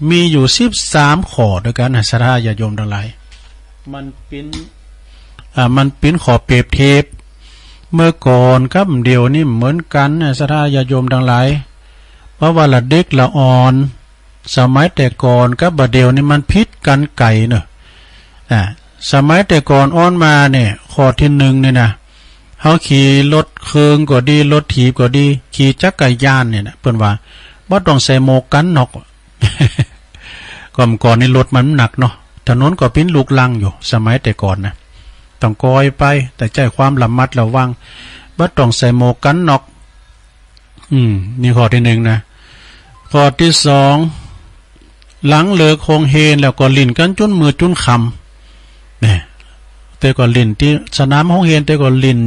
มีอยู่สิบสามข้อตวยกั๋นนะ ศรัทธาญาติโยมตังหลาย มันเป๋น อ่า มันเป๋นข้อเปรียบเทียบ เมื่อก่อนกับเดี๋ยวนี้เหมือนกั๋นนะ ศรัทธาญาติโยมตังหลาย เพราะว่าละเด็กละอ่อน สมัยแต่ก่อนกับบ่าเดี่ยวนี่มันผิดกั๋นไก๋เน่อ อ่า สมัยแต่ก่อนอ่อนมาเนี่ย ข้อตี้นึ่งเนี่ยนะ เฮาขี่รถเคืองก็ดี รถถีบก็ดี ขี่จักรยานเนี่ยนะ เปิ้นว่าบ่ต้องใส่หมวกกั๋นน็อก ก่อน ก่อนนี่รถมันหนักเนาะ ถนนก็เป๋นลูกรังอยู่ สมัยแต่ก่อนนะ ต้องกอยไป แต่ใจ๊ความระมัดระวัง บ่ต้องใส่หมวกกั๋นน็อก อืม นี่ข้อตี้นึ่งนะ ข้อตี้สอง หลังเลิกโฮงเฮียนแล้วก็เล่นกั๋นจ๋นมืดจ๋นค่ำ เนี่ย แต่ก่อนเล่นตี้สนามโฮงเฮียน แต่ก่อนเล่น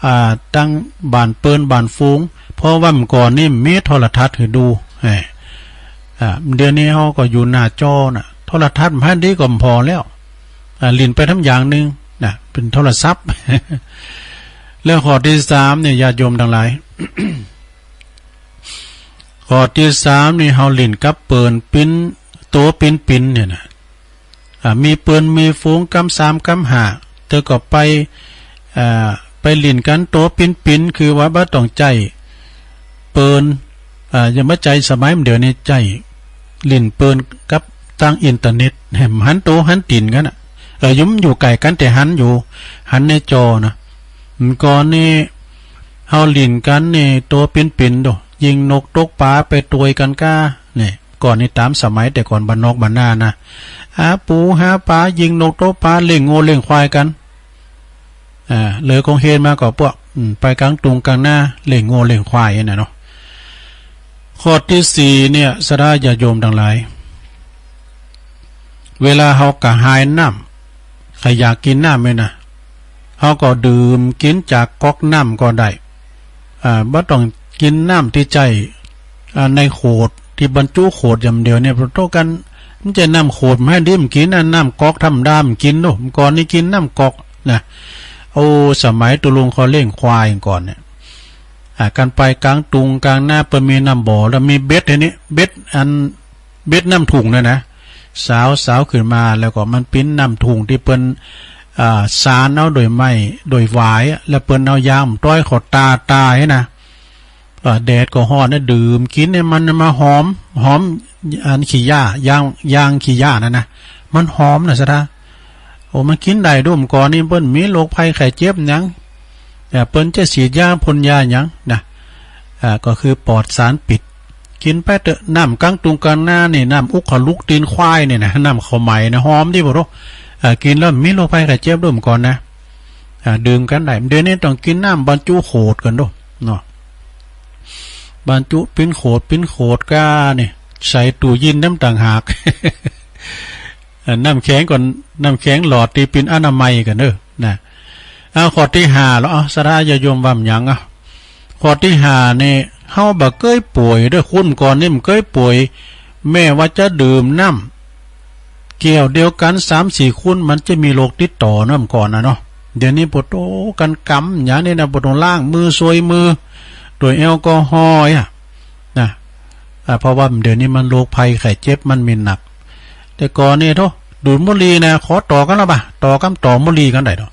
อ่า ตังบ้านเปิ้นบ้านฝูง เพราะว่าเมื่อก่อนนี่มีโทรทัศน์หื้อดู เอ้ย อ่า เดี๋ยวนี้เฮาก็อยู่หน้าจอน่ะ โทรทัศน์บ่หันดีก็บ่พอแล้ว อ่า เล่นไปแถมอย่างนึ่งน่ะ เป๋นโทรศัพท์ แล้วข้อตี้สามเนี่ย ญาติโยมตังหลาย ข้อตี้สามนี่ เฮาเล่นกับเปิ้น ปิ้น ตั๋วปิ้นๆ เนี่ยนะ อ่า มีเปิ้นมีฝูงกำสามกำห้า แต่ก็ไป อ่า ไปเล่นกั๋นตั๋วปิ้นๆ คือว่าบ่ต้องใจ๊เปิ้น อ่า อย่ามาใจ๊สมัยเดี๋ยวนี้ใจ๊เล่นเปิ้นกับตางอินเทอร์เน็ต แหมหันตั๋วหันตี๋นกั๋นน่ะ เออ อยู่ อยู่ไก๋กั๋นแต่หันอยู่ หันในจอนะ เมื่อก่อนนี่ เฮาเล่นกั๋นนี่ตั๋วปิ้นๆ โด ยิงนกตกป๋าไปตวยกั๋นก้า เนี่ย ก่อนนี่ต๋ามสมัยแต่ก่อนบ้านนอกบ้านนานะ หาปูหาป๋า ยิงนกตกป๋า เล่งงัวเล่งควายกั๋น อ่า เลิกโฮงเฮียนมาก็ปวก อืม ไปก๋างตุงก๋างนา เล่งงัวเล่งควายน่ะเนาะ ข้อตี้สี่เนี่ย ศรัทธาญาติโยมตังหลาย เวลาเฮากระหายน้ำ ใค่อยากกิ๋นน้ำเนี่ยนะ เฮาก็ดื่มกิ๋นจากก๊อกน้ำก็ได้ อ่า บ่ต้องกิ๋นน้ำตี้ใจ๊ อ่า ในขวด ตี้บรรจุขวดอย่างเดียวเนี่ย เพราะโตกั๋น มันใจ๊น้ำขวด บ่หันดี บ่กิ๋น อันน้ำก๊อกธรรมดา บ่กิ๋นโด เมื่อก่อนนี่กิ๋นน้ำก๊อกนะ โอ้ สมัยตุ๊ลุงเขาเล่งควายก่อนเนี่ย อ่า กั๋นไปก๋างตุงก๋างนา เปิ้นมีน้ำบ่อ แล้วมีเบ็ดทีนี้ เบ็ดอัน เบ็ดน้ำถุงน่ะนะ สาว สาวขึ้นมา แล้วก็มันเป๋นน้ำถุงตี้เปิ้น อ่า สานเอาโดยไม้ โดยหวายอะ แล้วเปิ้นเอายางต้อยเข้าตา ตาหั้นนะ อ่า แดดก็ฮ้อนนะ ดื่มกิ๋นเนี่ย มันมาหอม หอมอันขี้หญ้า ยาง ยางขี้หญ้านั่นนะ มันหอมนะศรัทธา อ้ มันกิ๋นได้ดู เมื่อก่อนนี้เปิ้นมีโรคภัยไข้เจ็บหยัง แต่เปิ้นจะฉีดยาพ่นยาหยังนะ อ่า ก็คือปลอดสารพิษ กิ๋นไปเต๊อะ น้ำก๋างตุงก๋างนานี่ น้ำอุกขลุกตีนควายนี่นะ น้ำข้าวไหม้นะ หอมดีบ่ฮู้ อ่า กิ๋นแล้วบ่มีโรคภัยไข้เจ็บดู เมื่อก่อนนะ อ่า ดื่มกั๋นได้ เดี๋ยวนี้ต้องกิ๋นน้ำบรรจุโขดกั๋นดูเนาะ บรรจุปิ๋นโขด ปิ๋นโขดก้านี่ ใส่ตู้เย็นน้ำต่างหาก อ่า น้ำแข็งก่อน น้ำแข็งหลอดตี้เป๋นอนามัยกั๋นเน่อนะ เอาข้อตี้ห้าแล้ว เอา ศรัทธาญาติโยมว่าหยัง เอา ข้อตี้ห้านี่ เฮาบ่เกยป่วยเด้อ คนก่อนนี่บ่เกยป่วย แม้ว่าจะดื่มน้ำแก้วเดียวกั๋นสามสี่คน มันจะมีโรคติดต่อเนาะ เมื่อก่อนนะเนาะ เดี๋ยวนี้ปะโต กั๋นกำอย่างนี้นะ ปะโต ล้างมือ ซวยมือ โดยแอลกอฮอล์อะ นะ อ่า เพราะว่าเดี๋ยวนี้มันโรคภัยไข้เจ็บมันมีหนัก แต่ก่อนนี่โธ่ ดูดบุหรี่นะ ขอต่อกั๋นละบ่า ต่อกั๋น ต่อบุหรี่กั๋นได้เนาะ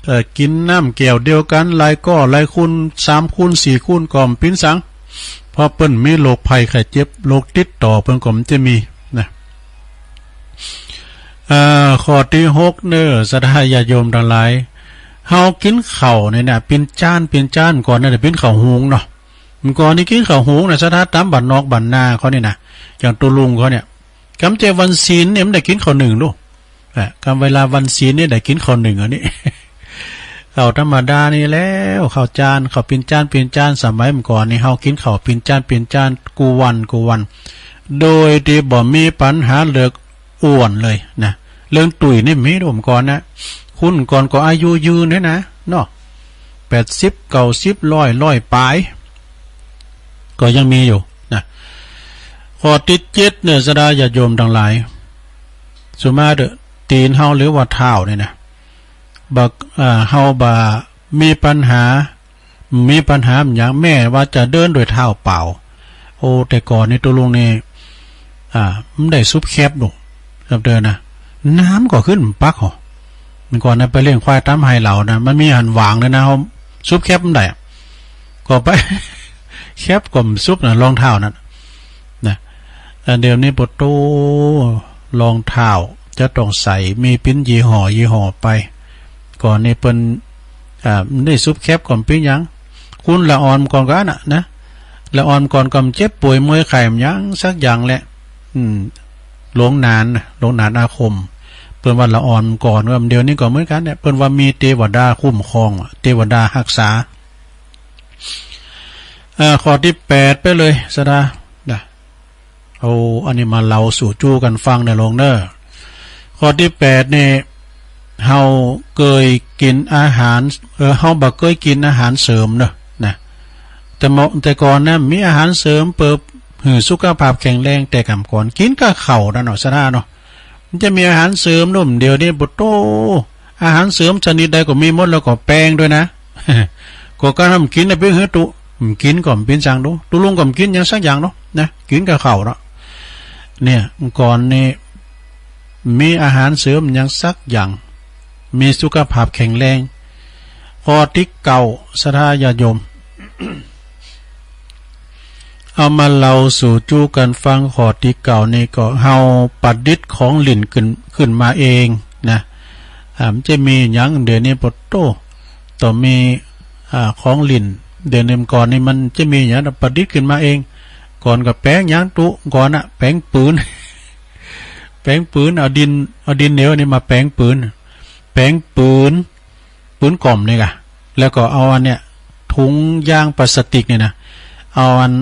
เอ่อ กิ๋นน้ำแก้วเดียวกั๋น หลายก้อหลายคน สามคน สี่คน ก็บ่เป๋นสัง เพราะเปิ้นมีโรคภัยไข้เจ็บ โรคติดต่อเปิ้นก็บ่จะมีนะ เอ่อ ข้อตี้หกเน่อ ศรัทธาญาติโยมตังหลาย เฮากิ๋นข้าวนี่นะ เป๋นจาน เป๋นจาน ก่อนนั้นเป๋นข้าวหุงเนาะ เมื่อก่อนนี่กิ๋นข้าวหุงนะ ศรัทธาต๋ามบ้านนอกบ้านนาเขานี่นะ อย่างตุ๊ลุงเขาเนี่ย กำเจวันศีลเนี่ยบ่ได้กิ๋นข้าวนึ่งดู อ่ะ กำเวลาวันศีลเนี่ยได้กิ๋นข้าวนึ่งอันนี้ ข้าวธรรมดานี่แล้ว ข้าวจาน ข้าวเป๋นจาน เป๋นจาน สมัยเมื่อก่อนนี่เฮากิ๋นข้าวเป๋นจาน เป๋นจาน กู้วัน กู้วัน โดยตี้บ่มีปัญหาเรื่องอ้วนเลยนะ เรื่องตุ้ยนี่บ่มีดู เมื่อก่อนนะ คนก่อนก็อายุยืนด้วยนะเนาะ แปดสิบ เก้าสิบ ร้อย ร้อยป๋าย ก็ยังมีอยู่นะ ข้อตี้เจ็ดเนี่ย ศรัทธาญาติโยมตังหลาย สุมาเต๊อะ ตี๋นเฮาหรือว่าเท้านี่นะ บ่า อ่า เฮาบ่ามีปัญหา มีปัญหาหยัง แม้ว่าจะเดินด้วยเท้าเปล่า โอ้ แต่ก่อนนี่ตุ๊ลุงนี่ อ่า บ่ได้ซุบแคบดู ครับเด้อนะ น้ำก็ขึ้นปักหอ เมื่อก่อนนะ ไปเลี้ยงควายต๋ามไฮ่เหล่านะ มันมีหั้นหว่างเลยนะ เฮาซุบแคบบ่ได้ ก็ไป แคบก็บ่ซุบนะ รองเท้านั้นนะ อ่า เดี๋ยวนี้ปะโต รองเท้าจะต้องใส่ มีเป๋นยี่ห้อ ยี่ห้อไป ก่อนนี่เปิ้น อ่า บ่ได้ซุบแคบก็บ่เป๋นหยัง คนละอ่อนก่อนก็อั้นน่ะนะ ละอ่อนก่อนก็บ่เจ็บป่วยเมื่อยไข้หยังสักอย่างแหละ อืม หลงนานนะ หลงนานอาคม เปิ้นว่าละอ่อนก่อน เดี๋ยวนี้ก็เหมือนกั๋นเนี่ย เปิ้นว่ามีเตวดาคุ้มครอง เตวดาฮักษา อ่า ข้อตี้แปดไปเลย ศรัทธา นะ เอาอันนี้มาเล่าสู่จู้กั๋นฟังเน่อลุงเน่อ ข้อตี้แปดนี่ เฮาเกยกิ๋นอาหาร เออ เฮาบ่เกยกิ๋นอาหารเสริมเน่อ นะ แต่เมื่อ แต่ก่อนนะ มีอาหารเสริมเปิดหื้อสุขภาพแข็งแรง แต่ก่ำก่อนกิ๋นกับข้าวนั่นเนาะ ศรัทธาเนาะ มันจะมีอาหารเสริมดู เดี๋ยวนี้ปะโต อาหารเสริมชนิดใดก็มีหมด แล้วก็แป้งด้วยนะ ก็กาบ่กิ๋นนะ เป๋นหื้อตุ๊ บ่กิ๋นก็บ่เป๋นสังดู ตุ๊ลุงก็บ่กิ๋นหยังสักอย่างเนาะ นะ กิ๋นกับข้าวเนาะ เนี่ย เมื่อก่อนนี่ มีอาหารเสริมหยังสักอย่าง มีสุขภาพแข็งแรง ข้อตี้เก้า ศรัทธาญาติโยม เอามาเล่าสู่จู้กั๋นฟัง ข้อตี้เก้านี่ก็ เฮาประดิษฐ์ของเล่นขึ้น ขึ้นมาเองนะ อ่า มันจะมีหยัง เดี๋ยวนี้ปะโต ต้องมี อ่า ของเล่น เดี๋ยวนี้ เมื่อก่อนนี่มันจะมีหยังประดิษฐ์ขึ้นมาเอง ก่อนก็แป๋งหยังตุ๊ ก่อนน่ะ แป๋งปืน แป๋งปืน เอาดิน เอาดินเหนียวนี่มาแป๋งปืน แป๋งปืน ปืนกลมนี่ก่ะ แล้วก็เอาอันเนี้ย ถุงยางพลาสติกนี่นะ เอาอัน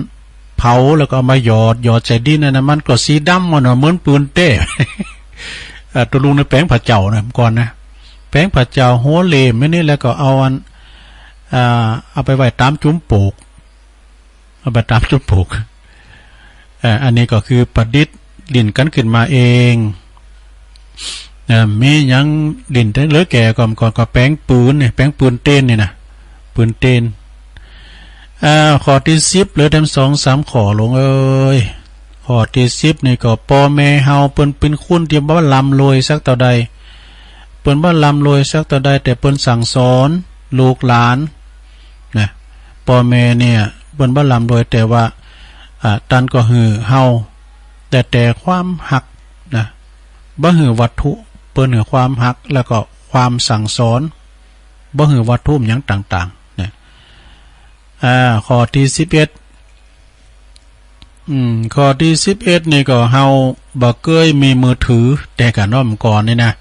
เผา แล้วก็เอามาหยอด หยอดใส่ดินนั่นนะ มันก็สีดำหมดเนาะ เหมือนปืนแต๊ อ่า ตุ๊ลุงนี่แป๋งผาเจ้านะ เมื่อก่อนนะ แป๋งผาเจ้าหัวเหล่มอันนี้ แล้วก็เอาอัน อ่า เอาไปไว้ต๋ามจุมปูก เอาไปต๋ามจุมปูก เอ่อ อันนี้ก็คือประดิษฐ์เล่นกั๋นขึ้นมาเอง เอ่อ มีหยังเล่นได้เหลือแก่ก่อมก่อน ก็แป๋งปืนนี่ แป๋งปืนเตนนี่นะ ปืนเตน อ่า ข้อตี้สิบ เหลือแหมสองสามข้อ ลุงเอ๋ย ข้อตี้สิบนี่ก็ ป้อแม่เฮาเปิ้นเป๋นคนตี้บ่ร่ำรวยสักเต้าใด เปิ้นบ่ร่ำรวยสักเต้าใด แต่เปิ้นสั่งสอนลูกหลานนะ ป้อแม่เนี่ย เปิ้นบ่ร่ำรวย แต่ว่า อ่า ตันก็หื้อเฮา แต่ แต่ความฮักนะ บ่หื้อวัตถุ เปิ้นหื้อความฮัก แล้วก็ความสั่งสอน บ่หื้อวัตถุหยังต่างๆ เนี่ย อ่า ข้อตี้สิบเอ็ด อืม ข้อตี้สิบเอ็ดนี่ก็ เฮาบ่เกยมีมือถือ แต่ก่อนเนาะ เมื่อก่อนนี่นะ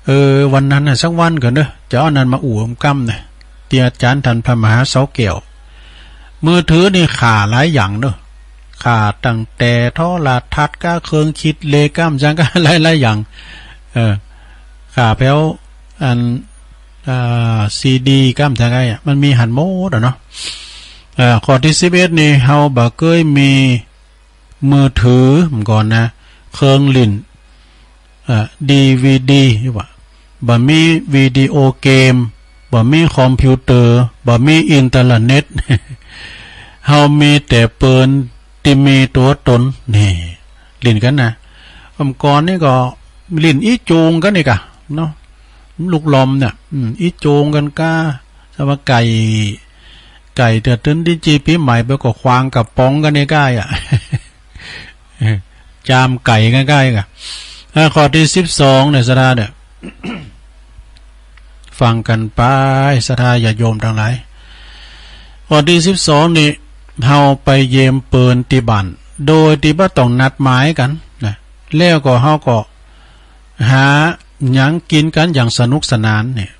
เออ วันนั้นน่ะ สักวันก่อนเนาะ จะเอาอันนั้นมาอู้กำน่ะ ตี้อาจ๋ารย์ต้านพระมหาเสาแก้ว มือถือนี่ฆ่าหลายอย่างเนาะ ฆ่าตั้งแต่โทรทัศน์ก้า เครื่องคิดเลขก้า จังก้า หลายๆ อย่าง เออ ฆ่าแผว อัน อ่า ซีดีก้า จังก้าอะ มันมีหั้นหมดอะเนาะ เอ่อ ข้อตี้สิบเอ็ดนี่ เฮาบ่เกยมีมือถือ เมื่อก่อนนะ เครื่องลิ้น เอ่อ ดีวีดี ว่า บ่มีวิดีโอเกม บ่มีคอมพิวเตอร์ บ่มีอินเทอร์เน็ต เฮามีแต่เปิ้นตี้มีตั๋วตน นี่ ลิ้นกั๋นนะ เมื่อก่อนนี่ก็ลิ้นอี้จูงกั๋นนี่ก่ะ เนาะ ลูกลอมเนี่ย อืม อี้จูงกั๋นก้า สำหรับไก่ ไก่เตื้อเตินตี้จี้ปี๋ใหม่ไปก็ขว้างก๋าป๋องกั๋นนี่ก้าอะ จามไก่กั๋นก้าอะ อ่า ข้อตี้สิบสองเนี่ย ศรัทธาเนี่ย ฟังกั๋นไป ศรัทธาญาติโยมตังหลาย ข้อตี้สิบสองนี่ เฮาไปเยียมเปิ้นตี้บ้าน โดยตี้บ่ต้องนัดหมายกั๋นนะ แล้วก็เฮาก็หาหยังกิ๋นกั๋นอย่างสนุกสนานเนี่ย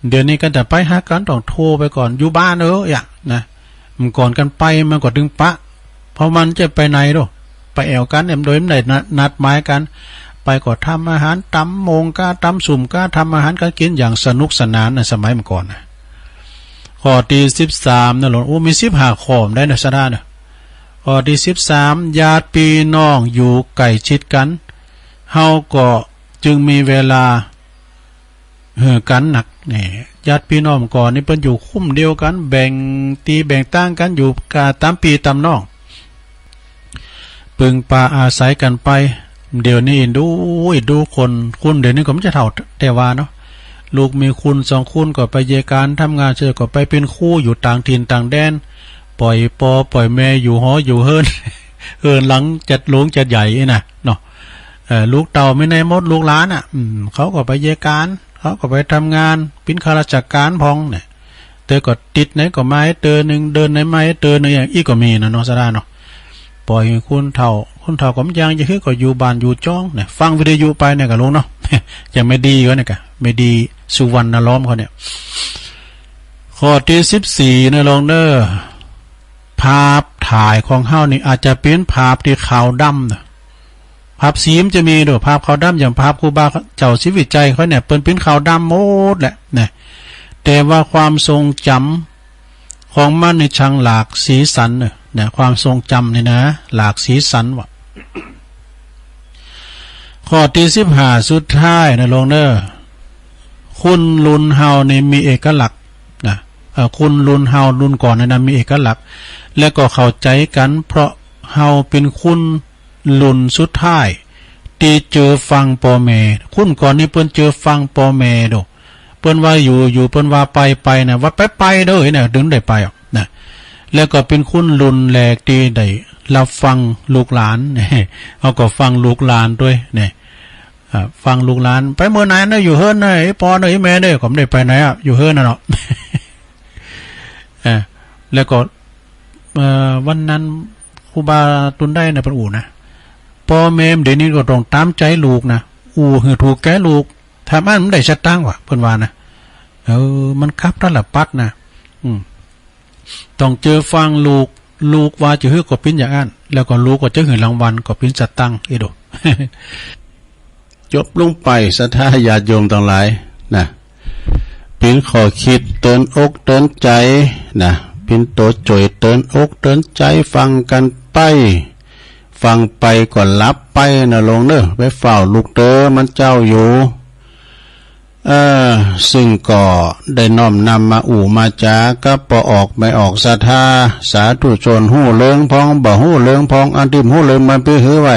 เดี๋ยวนี้กั๋นจะไปหากั๋นต้องโทรไปก่อน อยู่บ้านเอ้อ อย่างนะ เมื่อก่อนกั๋นไปมันก็ตึงปะ เพราะมันจะไปไหนโด ไปแอ่วกั๋นเนี่ย โดยบ่ได้นัด นัดหมายกั๋น ไปก็ทำอาหาร ต๋ำหม่งก้า ต๋ำสุมก้า ทำอาหารกั๋นกิ๋นอย่างสนุกสนานนะ สมัยเมื่อก่อนนะ ข้อตี้สิบสามนะหลวง โอ้ มีสิบห้าข้อได้นะ ศรัทธานะ ข้อตี้สิบสาม ญาติปี้น้องอยู่ใก้ชิดกั๋น เฮาก็จึงมีเวลา หื้อกั๋นนัก นี่ ญาติปี้น้องก่อนนี่เปิ้นอยู่คุ้มเดียวกั๋น แบ่งตี้แบ่งตางกั๋นอยู่ก้า ต๋ามปี้ต๋ามน้อง ปึงปาอาศัยกั๋นไป เดี๋ยวนี้อินดู อินดูคน คนเดี๋ยวนี้ก็บ่ใจ้เฒ่าแต่ว่าเนาะ ลูกมีคนสองคนก็ไปเยียะก๋าน ทำงานเสร็จก็ไปเป๋นครูอยู่ต่างถิ่นต่างแดน ป่อยป้อป่อยแม่อยู่หออยู่เฮือน เฮือนหลังจัดหลวงจัดใหญ่นี่นะเนาะ เอ่อ ลูกเต้ามีไหนหมด ลูกหลานอะ อืม เขาก็ไปเยียะก๋าน เขาก็ไปทำงาน เป๋นข้าราชก๋านพ่องเนี่ย เตื้อก็ติ๊ดไหนก็มาหื้อเตื้อนึ่ง เดือนไหนมาหื้อเตื้อนึ่ง อย่างอี้ก็มีนะเนาะ ศรัทธาเนาะ ป่อยหื้อคนเฒ่า คนเฒ่าก็บ่ยังจะหื้อ ก็อยู่บ้านอยู่จ้องเนี่ย ฟังวิทยุไปเนี่ยก่ะหลวงเนาะ อย่างแม่ดีเขาเนี่ยก่ะ แม่ดีสุวรรณล้อมเขาเนี่ย ข้อตี้สิบสี่นะหลวงเด้อ ภาพถ่ายของเฮานี่อาจจะเป๋นภาพตี้ขาวดำนะ ภาพสีมันจะมีโด ภาพขาวดำ อย่างภาพครูบาเจ้าศรีวิชัยเขาเนี่ย เปิ้นเป๋นขาวดำหมดแหละนะ แต่ว่าความทรงจ๋ำของมันนี่ช่างหลากสีสันเนอะ นะ ความทรงจ๋ำนี่นะ หลากสีสันว่ะ ข้อตี้สิบห้าสุดท้ายนะหลวงเด้อ คนรุ่นเฮานี่มีเอกลักษณ์นะ เอ่อ คนรุ่นเฮารุ่นก่อนนี่นะ มีเอกลักษณ์ และก็เข้าใจ๋กั๋น เพราะเฮาเป๋นคนรุ่นสุดท้ายตี้เจอฟังป้อแม่ คนก่อนนี่เปิ้นเจอฟังป้อแม่โด เปิ้นว่าอยู่ อยู่ เปิ้นว่าไป ไปนะ ว่าไป ไปเด้อนะ เถิงได้ไปอะนะ แล้วก็เป๋นคนรุ่นแรกตี้ได้ฮับฟังลูกหลาน เฮาก็ฟังลูกหลานตวยเนี่ย อ่า ฟังลูกหลาน ไปเมื่อไหนนะ อยู่เฮือนนะ ไอ้ป้อนะ ไอ้แม่เด้อ ก็บ่ได้ไปไหนอะ อยู่เฮือนน่ะเนาะ อ่า แล้วก็ เอ่อ วันนั้นครูบาตุนได้นะ เปิ้นอู้นะ ป้อแม่เดี๋ยวนี้ก็ต้องต๋ามใจ๋ลูกนะ อู้หื้อถูกใจ๋ลูก ถ้าบ่อั้นบ่ได้สตางค์ว่ะ เปิ้นว่านะ เออ มันคับตะละปัดนะ อืม ต้องเจอฟังลูก ลูกว่าจะหื้อก็เป๋นอย่างอั้น แล้วก็ลูกก็จะหื้อรางวัล ก็เป๋นสตางค์ เอ้ยโด จบลงไป ศรัทธาญาติโยมตังหลายนะ เป๋นข้อคิดเตือนอกเตือนใจ๋นะ เป๋นตั๋วจ่วยเตือนอกเตือนใจ๋ ฟังกั๋นไป ฟังไปก็หลับไปนะหลวงเด้อ ไปเฝ้าลูกเต๊อะ มันเจ้าอยู่ เออ ซึ่งก็ได้น้อมนำมาอู้มาจ๋ากับป้อออกแม่ออกศรัทธา สาธุชนฮู้เลิงพ่อง บ่ฮู้เลิงพ่อง อันตี้ฮู้เลิงมันไปหื้อไว้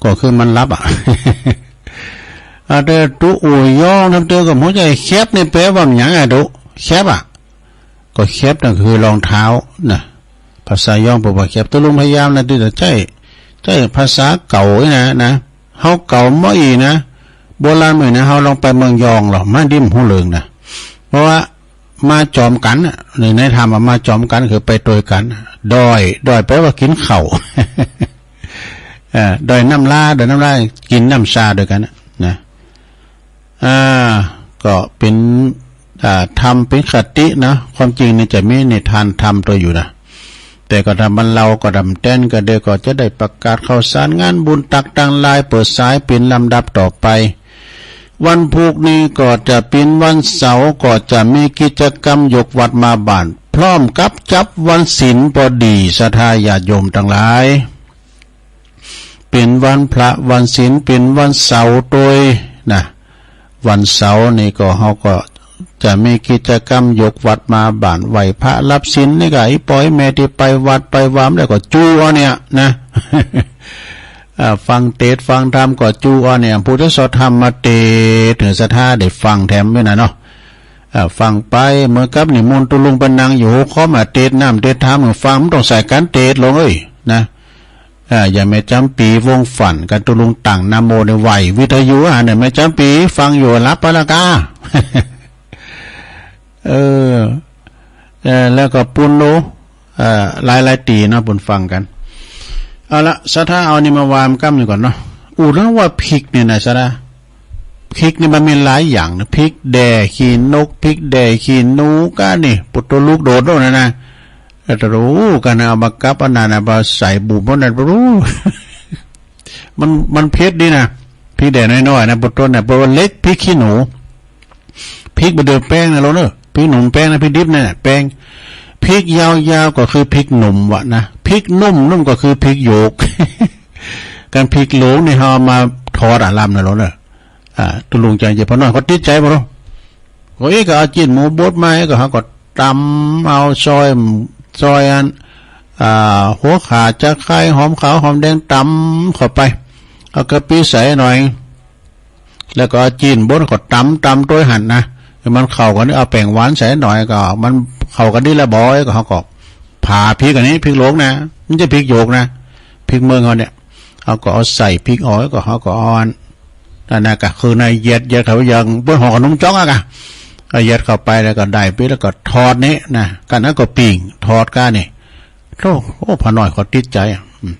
ก็คือมันหลับอะ อ่ะ แต่ตุ๊อู้ยองทำเตอกับหัวใจ๋ แคบนี่แปลว่าหยังอะตุ๊ แคบอะ ก็แคบนั่นคือรองเท้านะ ภาษายองเปิ้นว่าแคบ ตุ๊ลุงพยายามนะ ตี้จะใจ๊ ใจ๊ภาษาเก่านี่นะ นะ เฮาเก่าเมื่ออี้นะ โบราณเหมือนนะ เฮาลองไปเมืองยองลอ มาดิมหูเลิงนะ เพราะว่ามาจ๋อมกั๋นน่ะ ใน ในธรรมว่ามาจ๋อมกั๋นคือไปตวยกั๋น ดอย ดอยแปลว่ากิ๋นข้าว เอ่อ ดอยน้ำล้า ดอยน้ำล้า กิ๋นน้ำชาตวยกั๋นน่ะ นะ อ่า ก็เป๋น อ่า ธรรมเป๋นคตินะ ความจริงนี่จะมีนิทานธรรมตวยอยู่นะ แต่ก็ถ้าบรรเลาก็ดำแต้นก็เดี๋ยวก็จะได้ประกาศข่าวสารงานบุญตั๊กตังหลายเปิดสายเป๋นลำดับต่อไป วันพูกนี้ก็จะเป๋นวันเสาร์ ก็จะมีกิจกรรมยกวัดมาบ้าน พร้อมกับจับวันศีลปอดี ศรัทธาญาติโยมตังหลาย เป๋นวันพระวันศีล เป๋นวันเสาร์ตวยนะ วันเสาร์นี่ก็เฮาก็จะมีกิจกรรมยกวัดมาบ้าน ไหว้พระรับศีลนี่ก็ อี่ป้ออี่แม่ตี้ไปวัดไปวามาแล้วก็จูเอาเนี่ยนะ อ่า ฟังเตสน์ฟังธรรมก็จูเอาเนี่ย ผู้ตี้สวดธรรมเตสน์ หื้อศรัทธาได้ฟังแถมด้วยนะเนาะ อ่า ฟังไป เหมือนกับนิมนต์ตุ๊ลุงไปนั่งอยู่หัวคอม อ่า เตสน์น้ำเตสน์ธรรม ฟัง บ่ต้องใส่กั๋นเตสน์หลวงเอ้ย นะ อ่า อย่างแม่จ๋ำปี๋ วงศ์ฝัน กับตุ๊ลุงตัง นะโม ในไหววิทยุ อ่ะ เนี่ย แม่จ๋ำปี๋ฟังอยู่ หลับไปละก้า เออ เออ แล้วก็ปูนโน เอ่อ หลายๆ ตี้เนาะ ปูนฟังกั๋น เอาละ ศรัทธาเอานี่มาวางก้ำอยู่ก่อนเนาะ อู้ แล้วว่าพริกเนี่ยนะ ศรัทธา พริกนี่มันมีหลายอย่างนะ พริกแด่ขี้นก พริกแด่ขี้หนูก้านี่ ปุตตะลูกโดดโน่นนะนะ เออ แต่รู้กั๋นนะ เอามากับอันนั้นนะ มาใส่บุ๋มอันนั้น รู้ มัน มันเผ็ดดีนะ พริกแด่น้อยๆ นะ ปุตตะนะ เพราะว่าเล็ก พริกขี้หนู พริกบ่เดือแป้งนะโลเนอะ พริกหนุ่มแป้งนะ พริกดิบเนี่ย แป้ง พริกยาวๆ ก็คือพริกหนุ่มวะนะ พริกนุ่มๆ ก็คือพริกหยวก กั๋นพริกหลวงนี่เฮาเอามาทอดอะลำนะโลเนอะ อ่า ตุ๊ลุงจ๋า เจ้าพ่อน้อยเขาติดใจ๋บ่เนาะ โอ้ย ก็เอาจีนหมูบดมา ก็เฮาก็ต๋ำเอาซอย ซอยอัน อ่า หัวข่า ตะไคร้ หอมขาว หอมแดง ต๋ำเข้าไป เอากะปิใส่หน่อย แล้วก็เอาจีนบดก็ต๋ำ ต๋ำตวยหั้นนะ ให้มันเข้ากั๋น เอาแป้งหวานใส่หน่อย ก็มันเข้ากั๋นดีละบ่อย ก็เฮาก็ผ่าพริกอันนี้ พริกหลวงนะ บ่ใจ้พริกหยวกนะ พริกเมืองเฮาเนี่ย เฮาก็เอาใส่พริกอ่อน ก็เฮาก็เอาอัน นั่นน่ะ ก็คือในเหยียด เหยียดเข้าไปอย่างเปิ้นห่อขนมจ๊อกอะกะ เอาเหยียดเข้าไปแล้วก็ได้ปิ๊บแล้วก็ทอดนี่นะ กั๋นนั้นก็ปิ้ง ทอดก้านี่ โธ่ โอ้ พ่อน้อยเขาติดใจ๋อะ อืม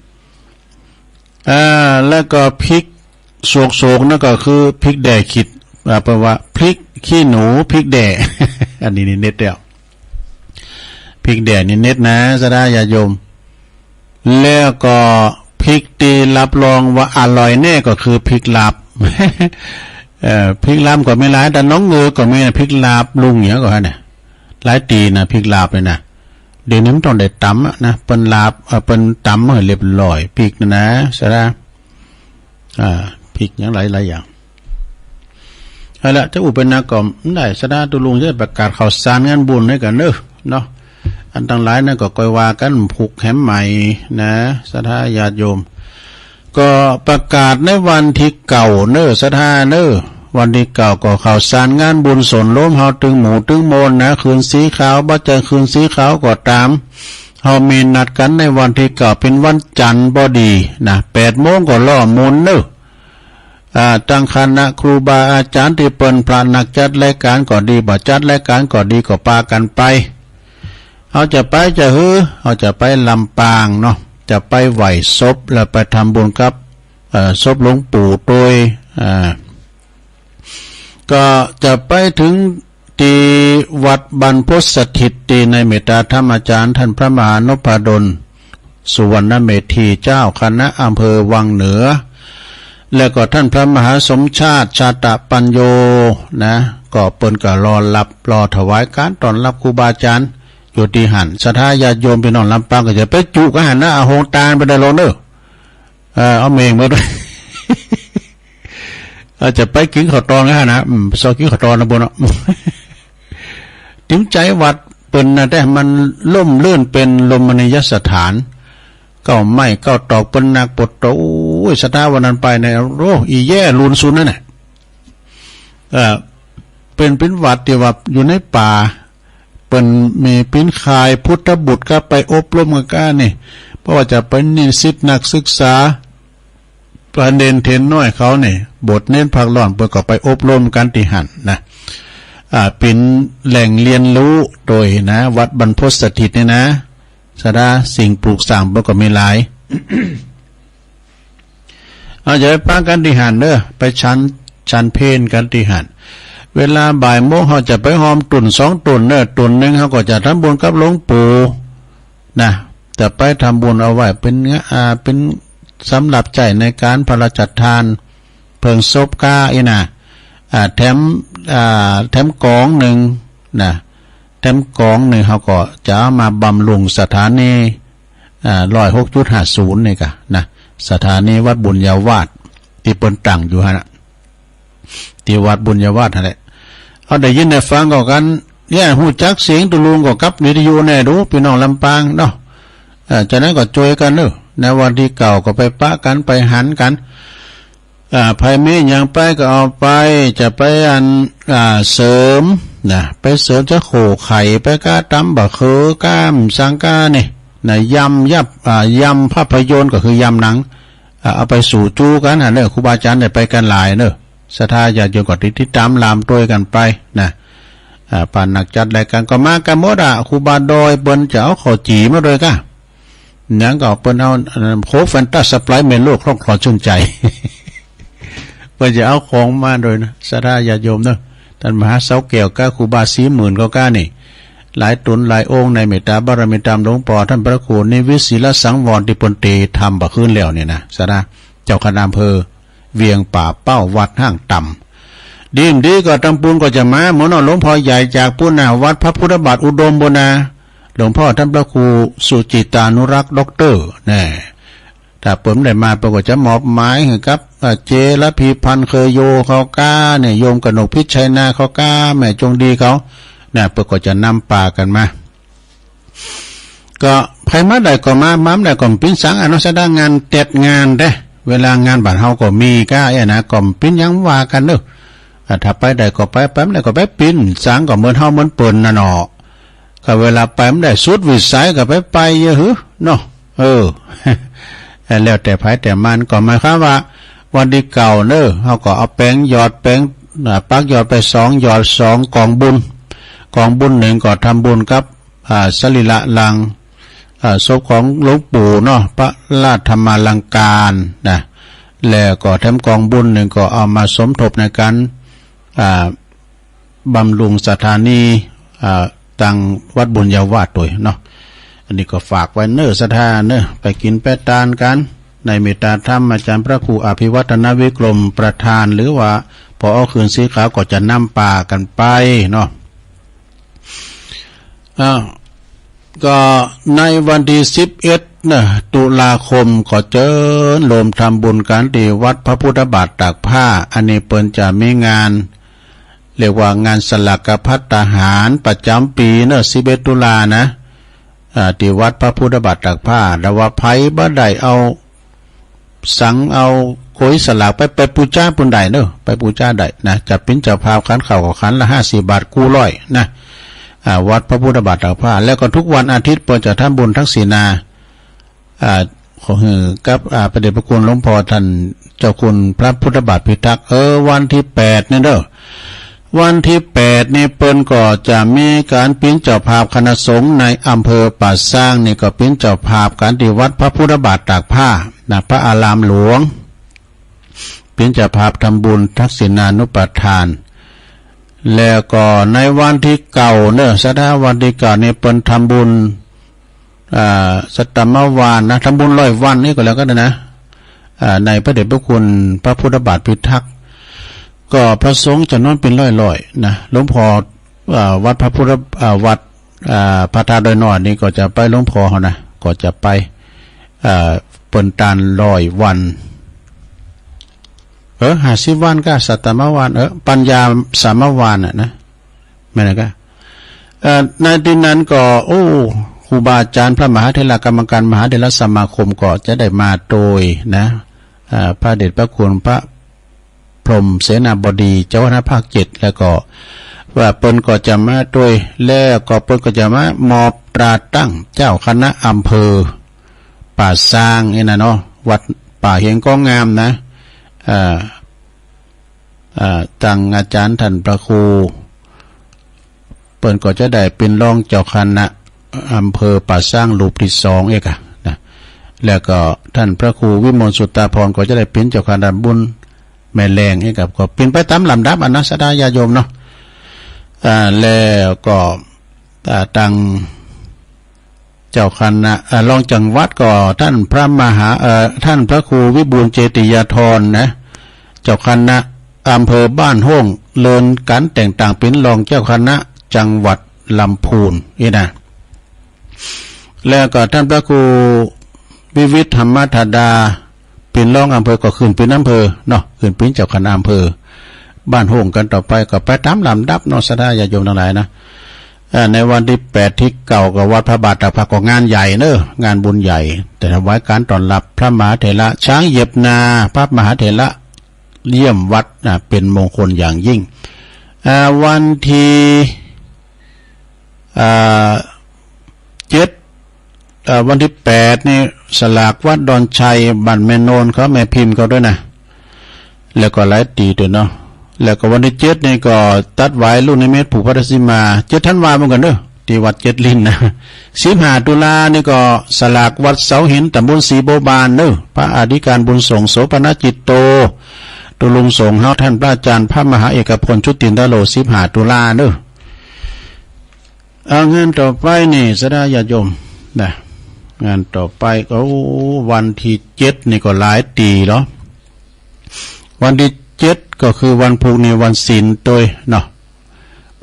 อ่า แล้วก็พริกโศกๆ นั่นก็คือพริกแด่ขี้ อ่า แปลว่าพริกขี้หนู พริกแด่ อันนี้นี่เน็ตแล้ว พริกแด่นี่เน็ตนะ ศรัทธาญาติโยม แล้วก็พริกตี้รับรองว่าอร่อยแน่ก็คือพริกลาบ เอ่อ พริกลาบก็มีหลาย แต่หนองเงือก็มีนะ พริกลาบลุงเนี่ยก็ฮะเนี่ย หลายตี้นะ พริกลาบเนี่ยนะ เดี๋ยวนี้มันต้องได้ต๋ำอะนะ เปิ้นลาบ เอ่อ เปิ้นต๋ำให้เรียบร้อย พริกนะนะ ศรัทธา อ่า พริกหยังหลายๆ อย่าง เอาละ จะอู้ไปนักก็บ่ได้ ศรัทธาตุ๊ลุงจะประกาศข่าวสารงานบุญหื้อกั๋นเน่อ เนาะ อันตังหลายนั่นก็ก้อยว่ากั๋น ผูกแหมใหม่นะ ศรัทธาญาติโยม ก็ประกาศในวันตี้เก้าเน่อ ศรัทธาเน่อ วันตี้เก้าก็ข่าวสารงานบุญโสนโฮมเฮาตึงหมู่ตึงโมนนะ คืนสีขาว บ่ใจ้คืนสีขาวก็ต๋าม เฮามีนัดกั๋นในวันตี้เก้า เป๋นวันจันทร์ปอดีนะ แปดโมงก็ล่อมูลเน่อ อ่า ตังคณะครูบาอาจ๋ารย์ตี้เปิ้นพระนักจัดรายก๋านก็ดี บ่จัดรายก๋านก็ดี ก็ปากั๋นไป เฮาจะไปจะหื้อ เฮาจะไปลำปางเนาะ จะไปไหว้ศพ แล้วไปทำบุญกับ เอ่อ ศพหลวงปู่ตวย อ่า ก็จะไปเถิงตี้วัดบรรพตสถิต ตี้ในเมตตาธรรมอาจ๋ารย์ต้านพระมหานพดล สุวรรณเมธี เจ้าคณะอำเภอวังเหนือ แล้วก็ต้านพระมหาสมชาติ ชาตปัญโญ นะ ก็เปิ้นก็รอรับ รอถวายก๋านต้อนรับครูบาอาจ๋ารย์อยู่ตี้หั้น ศรัทธาญาติโยมปี้น้องลำปางก็จะไปจุกั๋นหั้นนะ เอาโฮงตานไปได้โลเน่อ เออ เอาเม่งมาตวย เอาจะไปกิ๋นข้าวตอนกั๋นหั้นนะ อืม ไปซอกกิ๋นข้าวตอนนะบุญเนาะ ตึงใจ๋วัดเปิ้นนะ แต่มันร่มรื่นเป๋นรมณียสถาน เก๊าไม้เก๊าตอกเปิ้นนักปวดตั๋ว โอ้ย ศรัทธาวันนั้นไปเนี่ย โอ้ อี่แย่ลูนซุนนั่นน่ะ เอ่อ เป๋น เป๋นวัดตี้ว่าอยู่ในป่า เปิ้นมีปิ้นค่ายพุทธบุตรก็ไปอบรมกั๋นก้านี่ เพราะว่าจะเป๋นนิสิตนักศึกษา ประเด็นเถนน้อยเขาเนี่ย บวชเณรพักร้อน เปิ้นก็ไปอบรมกั๋นตี้หั้นนะ อ่า เป๋นแหล่งเฮียนฮู้โตยนะ วัดบรรพตสถิตนี่นะ สถาสิ่งปลูกสร้างเปิ้นก็มีหลาย เอา จะไปปะกั๋นตี้หั้นเน่อ ไปฉัน ฉันเพลกั๋นตี้หั้น เวลาบ่ายโมง เฮาจะไปฮอมตุ๊นสองตุ๊นเน่อ ตุ๊นนึ่งเฮาก็จะทำบุญกับหลวงปู่ นะ จะไปทำบุญเอาไว้เป๋นงะ อ่า เป๋นสำหรับใจ๊ในก๋านพระราชทานเพลิงศพก้าอี้นะ อ่า แถม อ่า แถมก๋องนึ่งนะ แถมก๋องนึ่งเฮาก็จะเอามาบำรุงสถานี อ่า ร้อยหกจุดห้าศูนย์ นี่ก่ะนะ สถานีวัดบุญญาวาส ตี้เปิ้นตั้งอยู่หั้นน่ะ ตี้วัดบุญญาวาสหั้นแหละ เอา ได้ยินได้ฟังก็กั๋น เนี่ย ฮู้จักเสียงตุ๊ลุงก็กับวิทยุแน่ดู ปี้น้องลำปางเนาะ เออ จะนั้นก็จ้วยกั๋นเน่อ ในวันตี้เก้าก็ไปปะกั๋น ไปหันกั๋น อ่า ใผมีหยังไปก็เอาไป จะไปอัน อ่า เสริมนะ ไปเสริมจะโข่ไข่ ไปก้าต๋ำบ่าเขือ ก้ามสังก้านี่นะ ยำยับ อ่า ยำภาพยนตร์ก็คือยำหนัง อ่า เอาไปสู่จู๊กั๋นหั้นเน่อ ครูบาอาจ๋ารย์ได้ไปกั๋นหลายเน่อ ศรัทธาญาติโยมก็ติด ติดต๋ามลามตวยกั๋นไปนะ อ่า ป้านักจัดรายก๋านก็มากั๋นหมดอะ ครูบาดอยเปิ้นจะเอาข้าวจี่มาตวยก้า หยังก็เปิ้นเอา อันนั้น โค้กแฟนตาสไปร์ตแมนโลกคล่องคลอชื่นใจ๋ เปิ้นจะเอาของมาตวยนะ ศรัทธาญาติโยมเน่อ ต้านมหาเสาแก้วก้า ครูบาศรีหมื่นเขาก้านี่ หลายต๋นหลายองค์ ในเมตตาบารมีต๋ามหลวงป้อต้านพระครูนิวิตศิลสังวร ตี้เปิ้นเตทำบ่าคืนแล้วนี่นะ ศรัทธา เจ้าคณะอำเภอเวียงป่าเป้า วัดห้างต่ำ ดีบ่ดีก็ตางปูนก็จะมา หมู่เนาะ หลวงพ่อใหญ่จากปู้นน่ะ วัดพระพุทธบาทอุดมปู้นน่ะ หลวงพ่อต้านพระครูสุจิตานุรักษ์ด็อกเตอร์ แน่ ถ้าเปิ้นได้มา เปิ้นก็จะมอบหมายหื้อกับ เอ่อ เจ ระพีพันธ์ เคยโยเขาก้าเนี่ย โยมกนกพิชชัยนาเขาก้า แม่จงดีเขา น่ะ เปิ้นก็จะนำปากั๋นมา ก็ใผมาได้ก็มา มาบ่ได้ก็บ่เป๋นสัง อันนั้นศรัทธางานแต๊ดงานแต๊ เวลางานบ้านเฮาก็มีก้าอี้นะ ก็บ่เป๋นหยังว่ากั๋นเน่อ อ่า ถ้าไปได้ก็ไป ไปบ่ได้ก็บ่เป๋นสัง ก็เหมือนเฮาเหมือนเปิ้นน่ะเนาะ ก็เวลาไปบ่ได้สุดวิสัยก็ไป ไปเยียะหื้อเนาะ เออ แล้วแต่ใผแต่มัน ก็หมายความว่าวันตี้เก้าเน่อ เฮาก็เอาแป๋งหยอดแป๋ง อ่า ปักหยอดไปสองหยอด สองก๋องบุญ ก๋องบุญนึ่งก็ทำบุญกับ อ่า สรีระร่าง อ่า ศพของหลวงปู่เนาะ พระราชธรรมาลังการนะ แล้วก็แถมก๋องบุญนึ่งก็เอามาสมทบในก๋าน อ่า บำรุงสถานี อ่า ตางวัดบุญญาวาสตวยเนาะ อันนี้ก็ฝากไว้เน่อศรัทธาเน่อ ไปกิ๋นไปตานกั๋น ในเมตตาธรรมอาจ๋ารย์พระครูอภิวัฒนวิกรมประธาน หรือว่า ผอ.เขื่อนสีขาวก็จะนำปากั๋นไปเนาะ อ้าว ก็ในวันตี้สิบเอ็ดเน่อ ตุลาคม ก็เจิญโฮมทำบุญกั๋นตี้วัดพระพุทธบาทตากผ้า อันนี้เปิ้นจะมีงาน เรียกว่างานสลากภัตตาหารประจ๋ำปี๋เน่อ สิบเอ็ดตุลานะ อ่า ตี้วัดพระพุทธบาทตากผ้า แต่ว่าใผบ่ได้เอา สังเอาก๋วยสลากไป ไปปู๋จาปู๋นได้เน่อ ไปปู๋จาได้นะ จะเป๋นเจ้าภาพขันข้าวก็ขันละห้าสิบบาท กู้ร้อยนะ อ่า วัดพระพุทธบาทตากผ้า แล้วก็ทุกวันอาทิตย์เปิ้นจะทำบุญทักษิณา อ่า ขอหื้อกับ อ่า พระเดชพระคุณหลวงพ่อต้านเจ้าคุณพระพุทธบาทพิทักษ์ เออ วันตี้แปดนี่เน่อ วันตี้แปดนี่เปิ้นก็จะมีก๋านเป๋นเจ้าภาพ คณะสงฆ์ในอำเภอป่าซางนี่ก็เป๋นเจ้าภาพกั๋นตี้วัดพระพุทธบาทตากผ้านะ พระอารามหลวง เป๋นเจ้าภาพทำบุญทักษิณานุปทาน แล้วก็ในวันตี้เก้าเน่อศรัทธา วันตี้เก้านี่เปิ้นทำบุญ อ่า สัตตมวานนะ ทำบุญร้อยวันนี่ก็แล้วกั๋นนะ อ่า ในพระเดชพระคุณพระพุทธบาทพิทักษ์ ก็พระสงฆ์จ๋ำนวนเป๋นร้อยๆ นะ หลวงพ่อ อ่า วัดพระพุทธ อ่า วัด อ่า พระธาตุดอยน้อยนี่ก็จะไป หลวงพ่อเฮานะ ก็จะไป อ่า เปิ้นตานร้อยวัน เออ ห้าสิบวันก้า สัตตมวาน เออ ปัญญาสามวานน่ะนะ แม่นก้า เอ่อ ในตี้นั้นก็ โอ้ ครูบาอาจ๋ารย์ พระมหาเถรกรรมการมหาเถรสมาคมก็จะได้มาตวยนะ อ่า พระเดชพระคุณพระพรหมเสนาบดี เจ้าคณะภาคเจ็ด แล้วก็ว่าเปิ้นก็จะมาตวย แล้วก็เปิ้นก็จะมามอบตราตั้งเจ้าคณะอำเภอป่าซางนี่นะเนาะ วัด ป่าเฮียงก้องงามนะ อ่า อ่า ตังอาจ๋ารย์ต้านพระครู เปิ้นก็จะได้เป๋นรองเจ้าคณะอำเภอป่าซางรูปตี้สองเอกอะนะ แล้วก็ต้านพระครูวิมลสุตตาภรณ์ก็จะได้เป๋นเจ้าคณะบุญแม่แลงเอกอะ ก็เป๋นไปต๋ามลำดับอะนะ ศรัทธาญาติโยมเนาะ อ่า แล้วก็ อ่า ตัง เจ้าคณะ เอ่อ รองจังหวัดก็ต้านพระมหา เอ่อ ต้านพระครูวิบูลย์เจติยาธรนะ เจ้าคณะอำเภอบ้านโฮ่ง เลื่อนก๋านแต่งตั้งเป๋นรองเจ้าคณะจังหวัดลำพูนอี้นะ แล้วก็ต้านพระครูวิวิธธรรมธาดา เป๋นรองอำเภอก็ขึ้นเป๋นอำเภอเนาะ ขึ้นเป๋นเจ้าคณะอำเภอบ้านโฮ่งกั๋นต่อไป ก็ไปต๋ามลำดับเนาะ ศรัทธาญาติโยมตังหลายนะ อ่า ในวันตี้แปดตี้เก้าก็วัดพระบาทตากผ้าก็งานใหญ่เนาะ งานบุญใหญ่ แต่ถวายก๋านต้อนรับพระมหาเถระช้างเหยียบนา พระมหาเถระเยี่ยมวัดนะ เป๋นมงคลอย่างยิ่ง อ่า วันตี้ อ่า เจ็ด เอ่อ วันตี้แปดนี่สลากวัดดอนชัย บ้านแม่โนนเขา แม่พิมพ์เขาตวยนะ แล้วก็หลายตี้ตวยเนาะ แล้วก็วันตี้เจ็ดนี่ก็ตัดหวายลูกนิมิตผูกพระทักษิมา เจ็ดธันวาเหมือนกั๋นเนาะ ตี้วัดเจ็ดลิ้นนะ สิบห้าตุลานี่ก็สลากวัดเสาหิน ต๋ำบลศรีบัวบานเนาะ พระอธิการบุญส่ง โสภณจิตโต ตุ๊ลุงส่งเฮา ต้านพระอาจ๋ารย์พระมหาเอกพล ชุตินทโร สิบห้าตุลาเนาะ เอา งานต่อไปนี่ ศรัทธาญาติโยมนะ งานต่อไปก็ โอ้ วันตี้เจ็ดนี่ก็หลายตี้เหรอ วันตี้เจ็ดก็คือวันพูกนี่ วันศีลตวยเนาะ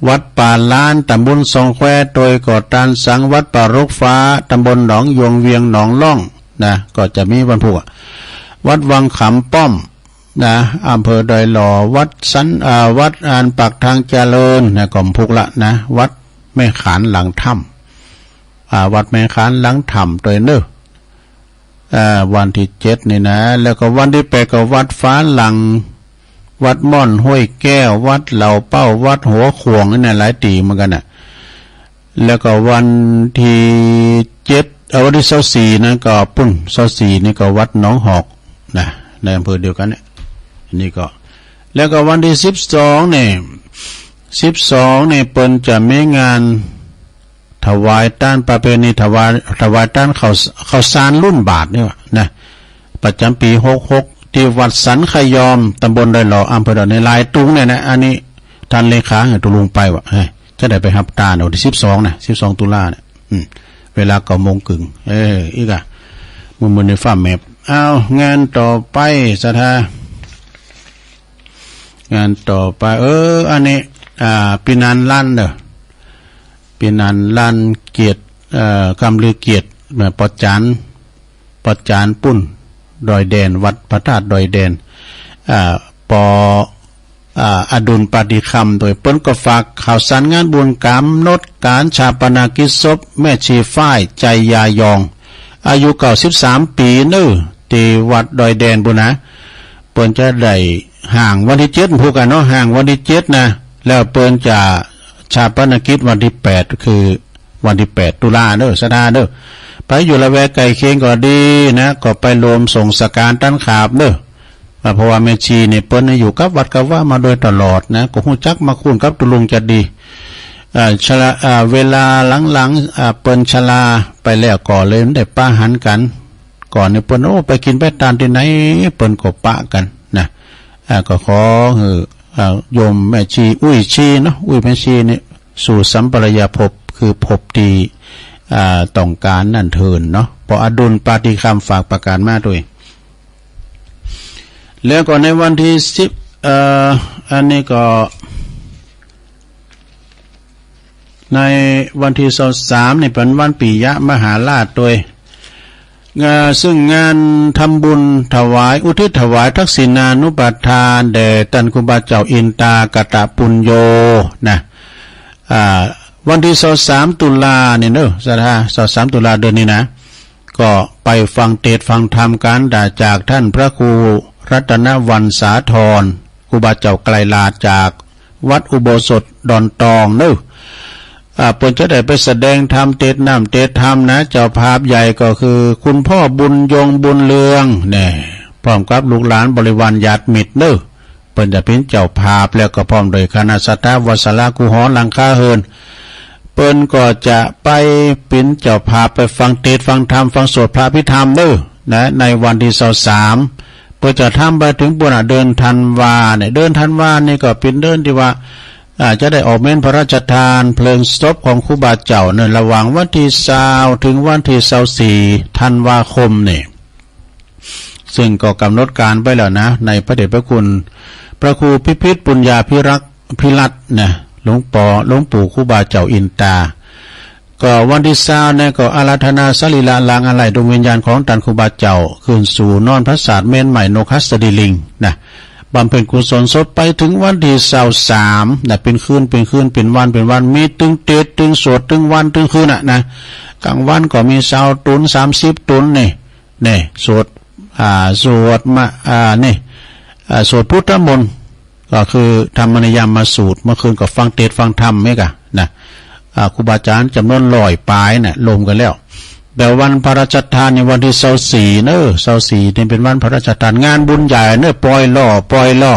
วัดป่าล้าน ต๋ำบลซองแควตวย ก็ตานสัง วัดป่ารกฟ้า ต๋ำบลหนองยวง เวียงหนองล่องนะ ก็จะมีวันพูกอะ วัดวังขามป้อม นะ อำเภอดอยหล่อ วัดสัน อ่า วัดอันปากทางเจริญนะ ก็พูกละนะ วัดแม่ขานหลังถ้ำ อ่า วัดแม่ขานหลังถ้ำตวยเนาะ อ่า วันตี้เจ็ดนี่นะ แล้วก็วันตี้แปดก็วัดฟ้าหลัง วัดม่อนห้วยแก้ว วัดเหล่าเป้า วัดหัวข่วง นี่นะ หลายตี้เหมือนกั๋นน่ะ แล้วก็วันตี้เจ็ด เอ่อ วันตี้ซาวสี่นั้นก็ปู๊น ซาวสี่นี่ก็วัดหนองหอกนะ ในอำเภอเดียวกั๋นเนี่ย นี่ก็ แล้วก็วันตี้สิบสองนี่ สิบสองนี่เปิ้นจะมีงานถวายตานประเพณี ถวาย ถวายตานข้าว ข้าวสารรุ่นบาตรนี่วะนะ ประจ๋ำปี๋หกหก ตี้วัดสันขยอม ต๋ำบลดอยหล่อ อำเภอดอย ในลายตุงเนี่ยนะ อันนี้ต้านเลขาหื้อตุ๊ลุงไปวะ เฮ้ย จะได้ไปฮับตานวันตี้สิบสองนะ สิบสองตุลาเนี่ย อืม เวลาเก้าโมงเกิ่ง เออ อี้ก่ะ มื้อๆ ในฟ้าแมป เอา งานต่อไป ศรัทธา งานต่อไป เออ อันนี้ อ่า ปี๋นันล้านเนาะ ปี๋นันล้านเกียรติ เอ่อ กำลือเกียรติ เอ่อ ปอจ๋ารย์ ปอจ๋ารย์ปู๊น ดอยแดน วัดพระธาตุดอยแดน อ่า ปอ อ่า อดุลปาฏิคำตวย เปิ้นก็ฝากข่าวสารงานบุญก๋ำหนดก๋านฌาปนกิจศพแม่ชีฝ้าย ใจยายอง อายุเก้าสิบสามปี๋เนาะ ตี้วัดดอยแดนปู๊นนะ เปิ้นจะได้ห้างวันตี้เจ็ด พูดกั๋นเนาะ ห้างวันตี้เจ็ดนะ แล้วเปิ้นจะฌาปนกิจวันตี้แปด คือวันตี้แปดตุลาเนาะ ศรัทธาเนาะ ใผอยู่ละแวกใก้เคียงก็ดีนะ ก็ไปรวมส่งสังฆทานต้านขาบเนาะ อ่า เพราะว่าแม่ชีนี่เปิ้นอยู่กับวัดกับวามาโดยตลอดนะ ก็ฮู้จักมักคุ้นกับตุ๊ลุงจัดดี อ่า ชรา อ่า เวลาหลังๆ อ่า เปิ้นชราไปแล้วก็เลยบ่ได้ปะหันกั๋น ก่อนนี่เปิ้น โอ้ ไปกิ๋นไปตานตี้ไหน เปิ้นก็ปะกั๋นนะ อ่า ก็ขอหื้อ อ่า โยมแม่ชี อุ้ยชีเนาะ อุ้ยแม่ชีนี่ สู่สัมปรายภพ คือภพตี้ อ่า ต้องก๋านนั้นเถินเนาะ ปออดุลปาฏิคำฝากประกาศมาตวย แล้วก็ในวันตี้สิบ เอ่อ อันนี้ก็ ในวันตี้ซาวสามนี่เป๋นวันปิยมหาราชตวย เอ่อ ซึ่งงานทำบุญถวาย อุทิศถวายทักษิณานุปทานแด่ต้านครูบาเจ้าอินตากตปุญโญนะ อ่า วันตี้ซาวสามตุลานี่เนาะ ศรัทธา ซาวสามตุลาเดือนนี้นะ ก็ไปฟังเตสน์ฟังธรรมกั๋น จากต้านพระครูรัตนวรรณสาธร ครูบาเจ้าไกลลาดจากวัดอุโบสถดอนตองเนาะ อ่า เปิ้นจะได้ไปแสดงธรรม เตสน์น้ำเตสน์ธรรมนะ เจ้าภาพใหญ่ก็คือคุณพ่อบุญยง บุญเรือง แน่ ร้อมกับลูกหลานบริวารญาติมิตรเน่อ เปิ้นจะเป๋นเจ้าภาพ แล้วก็พร้อมโดยคณะศรัทธาวัสสลา กู้หอหลังคาเฮือน เปิ้นก็จะไปเป๋นเจ้าภาพ ไปฟังเตสน์ฟังธรรม ฟังสวดพระอภิธรรมเน่อ นะ ในวันตี้ซาวสาม เปิ้นจะทำไปเถิงปู๊นน่ะ เดือนธันวาเนี่ย เดือนธันวานี่ก็เป๋นเดือนตี้ว่า อ่า จะได้ออกเมนพระราชทานเพลิงศพของครูบาเจ้าเน่อ ระหว่างวันตี้ซาวเถิงวันตี้ซาวสี่ธันวาคมนี่ ซึ่งก็กำหนดก๋านไปแล้วนะ ในพระเดชพระคุณพระครูพิพิธปุญญาภิรักษ์ ภิรัตน์นะ หลวงปอ หลวงปู่ครูบาเจ้าอินตา ก็วันตี้ซาวเนี่ยก็อาราธนาสรีระลางอาลัยดวงวิญญาณของต้านครูบาเจ้า ขึ้นสู่นอนพระศาสตร์เมนใหม่นกหัสดีลิงนะ บำเพ็ญกุศลศพไปเถิงวันตี้ซาวสามนะ เป๋นคืน เป๋นคืน เป๋นวัน เป๋นวัน มีตึงเตสน์ ตึงสวด ตึงวัน ตึงคืนน่ะนะ กลางวันก็มีซาวตุน สามสิบตุนนี่ นี่ สวด อ่า สวดมา อ่า นี่ อ่า สวดพุทธมนต์ ก็คือธรรมนิยามสูตร เมื่อคืนก็ฟังเตสน์ฟังธรรมนี่ก่ะนะ อ่า ครูบาอาจารย์จ๋ำนวนร้อยป๋ายน่ะ รวมกั๋นแล้ว แต่วันพระราชทานนี่วันตี้ซาวสี่เน่อ ซาวสี่นี่เป๋นวันพระราชทาน งานบุญใหญ่เน่อ ปอยหล่อ ปอยหล่อ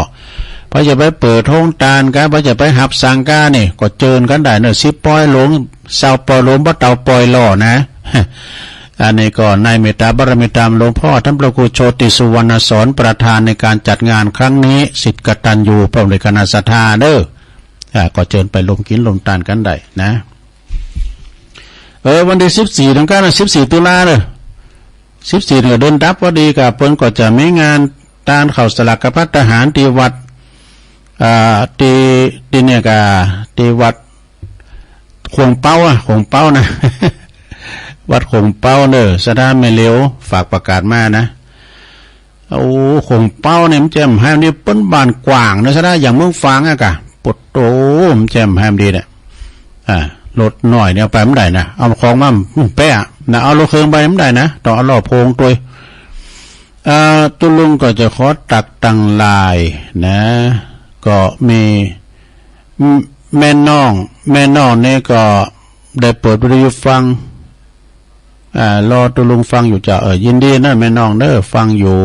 ใผจะไปเปิดโฮงตานก้า ใผจะไปหับสังฆานี่ ก็เจิญกั๋นได้เน่อ สิบปอยหลวง ซาวปอยหลวง บ่เต้าปอยหล่อนะ อันนี้ก็ในเมตตาบารมีตามหลวงพ่อท่านพระครูโชติสุวรรณสอนประธานในการจัดงานครั้งนี้ ศิษย์กตัญญูพร้อมด้วยคณะศรัทธาเน่อ อ่า ก็เจิญไปร่วมกิ๋นร่วมตานกั๋นได้นะ เออ วันตี้สิบสี่เถิงกั๋นนะ สิบสี่ตุลาเน่อ สิบสี่เนี่ยเดือนดับพอดีก่ะ เปิ้นก็จะมีงานตานข้าวสลากกับภัตตาหารตี้วัด อ่า ตี้ ตี้เนี่ยก่ะ ตี้วัด โขงเป๊าอะ โขงเป๊านะ วัดโขงเป๊าเน่อ ศรัทธาแม่เหลียวฝากประกาศมานะ โอ้ โขงเป๊าเนี่ยมันแจ่มแฮมดี เปิ้นบ้านกว้างนะ ศรัทธา อย่างเมืองฝางอะก่ะ โปะโต มันแจ่มแฮมดีเนี่ย อ่า รถน้อยเนี่ยไปบ่ได้นะ เอาของมา อืม แป๊ะนะ เอารถเคิงไปบ่ได้นะ ต้องเอาล้อโพงตวย อ่า ตุ๊ลุงก็จะขอตักตั้งหลายนะ ก็มี แม่น้อง แม่น้องนี่ก็ได้เปิดวิทยุฟัง อ่า รอตุ๊ลุงฟังอยู่จ้ะ เออ ยินดีเน่อแม่น้องเน่อ ฟังอยู่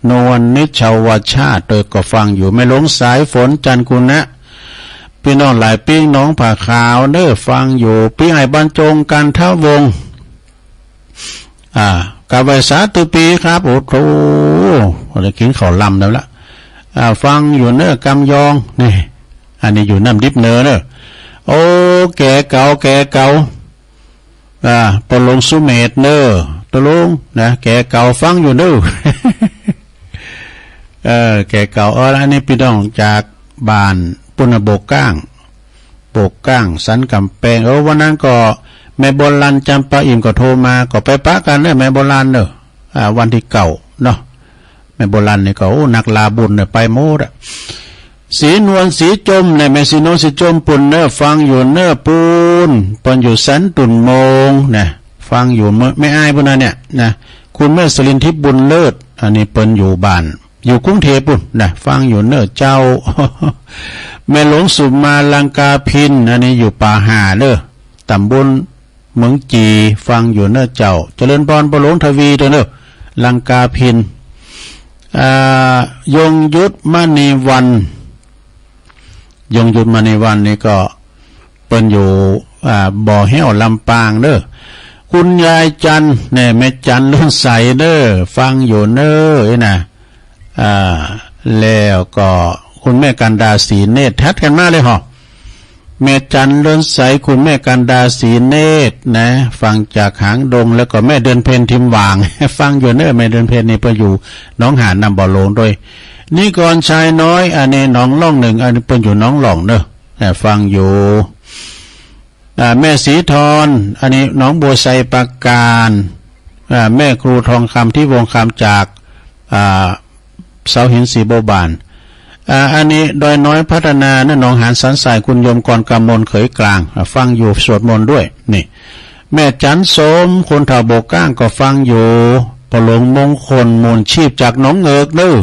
นวลนิชาวชาติ เออ ก็ฟังอยู่ แม่หลวงสายฝน จันทร์กุณะ ปี้น้องหลายปิ้ง หนองผาขาวเน่อ ฟังอยู่ ปี้อ้ายบรรจง กันทะวงศ์ อ่า กราบไหว้สาธุปีครับ โอ้โธ่ ได้กิ๋นข้าวลำแล้วละ อ่า ฟังอยู่เน่อ กำยอง นี่ อันนี้อยู่น้ำดิบเหนือเน่อ โอ้ แก่เก่า แก่เก่า อ่า ปอหลวงสุเมธเน่อ ตุ๊ลุงนะ แก่เก่า ฟังอยู่เน่อ เออ แก่เก่า เออ อันนี้ปี้น้องจากบ้านปุณณะ โบกก้าง โบกก้าง สันก๋ำแปง เออ วันนั้นก็แม่บัวลัน จำปาอิ่ม ก็โทรมา ก็ไปปะกั๋นเน่อ แม่บัวลันเน่อ อ่า วันตี้เก้าเนาะ แม่บัวลันนี่ก็ โอ้ นักลาบุญเนี่ยไปหมดอะ ศรีนวล ศรีจมเนี่ย แม่ศรีนวล ศรีจม ปู๊นเน่อ ฟังอยู่เน่อปู๊น เปิ้นอยู่สันตุ่นโมงนะ ฟังอยู่เมื่อ แม่อ้ายปู๊นนะเนี่ยนะ คุณแม่สลินทิพย์ บุญเลิศ อันนี้เปิ้นอยู่บ้าน อยู่กรุงเทพฯปู๊นนะ ฟังอยู่เน่อเจ้า แม่หลวงสุมา ลังกาพิณ อันนี้อยู่ป่าห่าเน่อ ตำบลเมืองจี ฟังอยู่เน่อเจ้า เจริญพร ปอหลวงทวี เน่อ ลังกาพิณ อ่า ยงยุทธ มณีวรรณ ยงยุทธ มณีวรรณนี่ก็เปิ้นอยู่ อ่า บ่อแฮ้ว ลำปางเน่อ คุณยายจันทร์ แน่ แม่จันทร์ เลื่อนใส เน่อ ฟังอยู่เน่อ นี่นะ อ่า แล้วก็คุณแม่กันดา ศรีเนตร ถัดกั๋นมาเลยเหาะ แม่จันทร์ เลื่อนใส คุณแม่กันดา ศรีเนตร นะ ฟังจากหางดง แล้วก็แม่เดือนเพ็ญ ทิมหว่าง ฟังอยู่เน่อ แม่เดือนเพ็ญนี่เปิ้นอยู่หนองหาน น้ำบ่อโลงด้วย นิกร ชายน้อย อันนี้หนองล่องหนึ่ง อันนี้เปิ้นอยู่หนองล่องเน่อ นะ ฟังอยู่ อ่า แม่ศรีทร อันนี้หนองบัวไช ปราการ อ่า แม่ครูทองคำ ทิพย์วงศ์คำ จาก อ่า เสาหิน ศรีบัวบาน อ่า อันนี้ดอยน้อยพัฒนานะ หนองหานสันทราย คุณโยมกร กำมล เขยกลาง อ่า ฟังอยู่ สวดมนต์ด้วย นี่ แม่จันทร์โสม คนเฒ่าโบกก้าง ก็ฟังอยู่ ปอหลวงมงคล มูลชีพ จากหนองเงิกเน่อ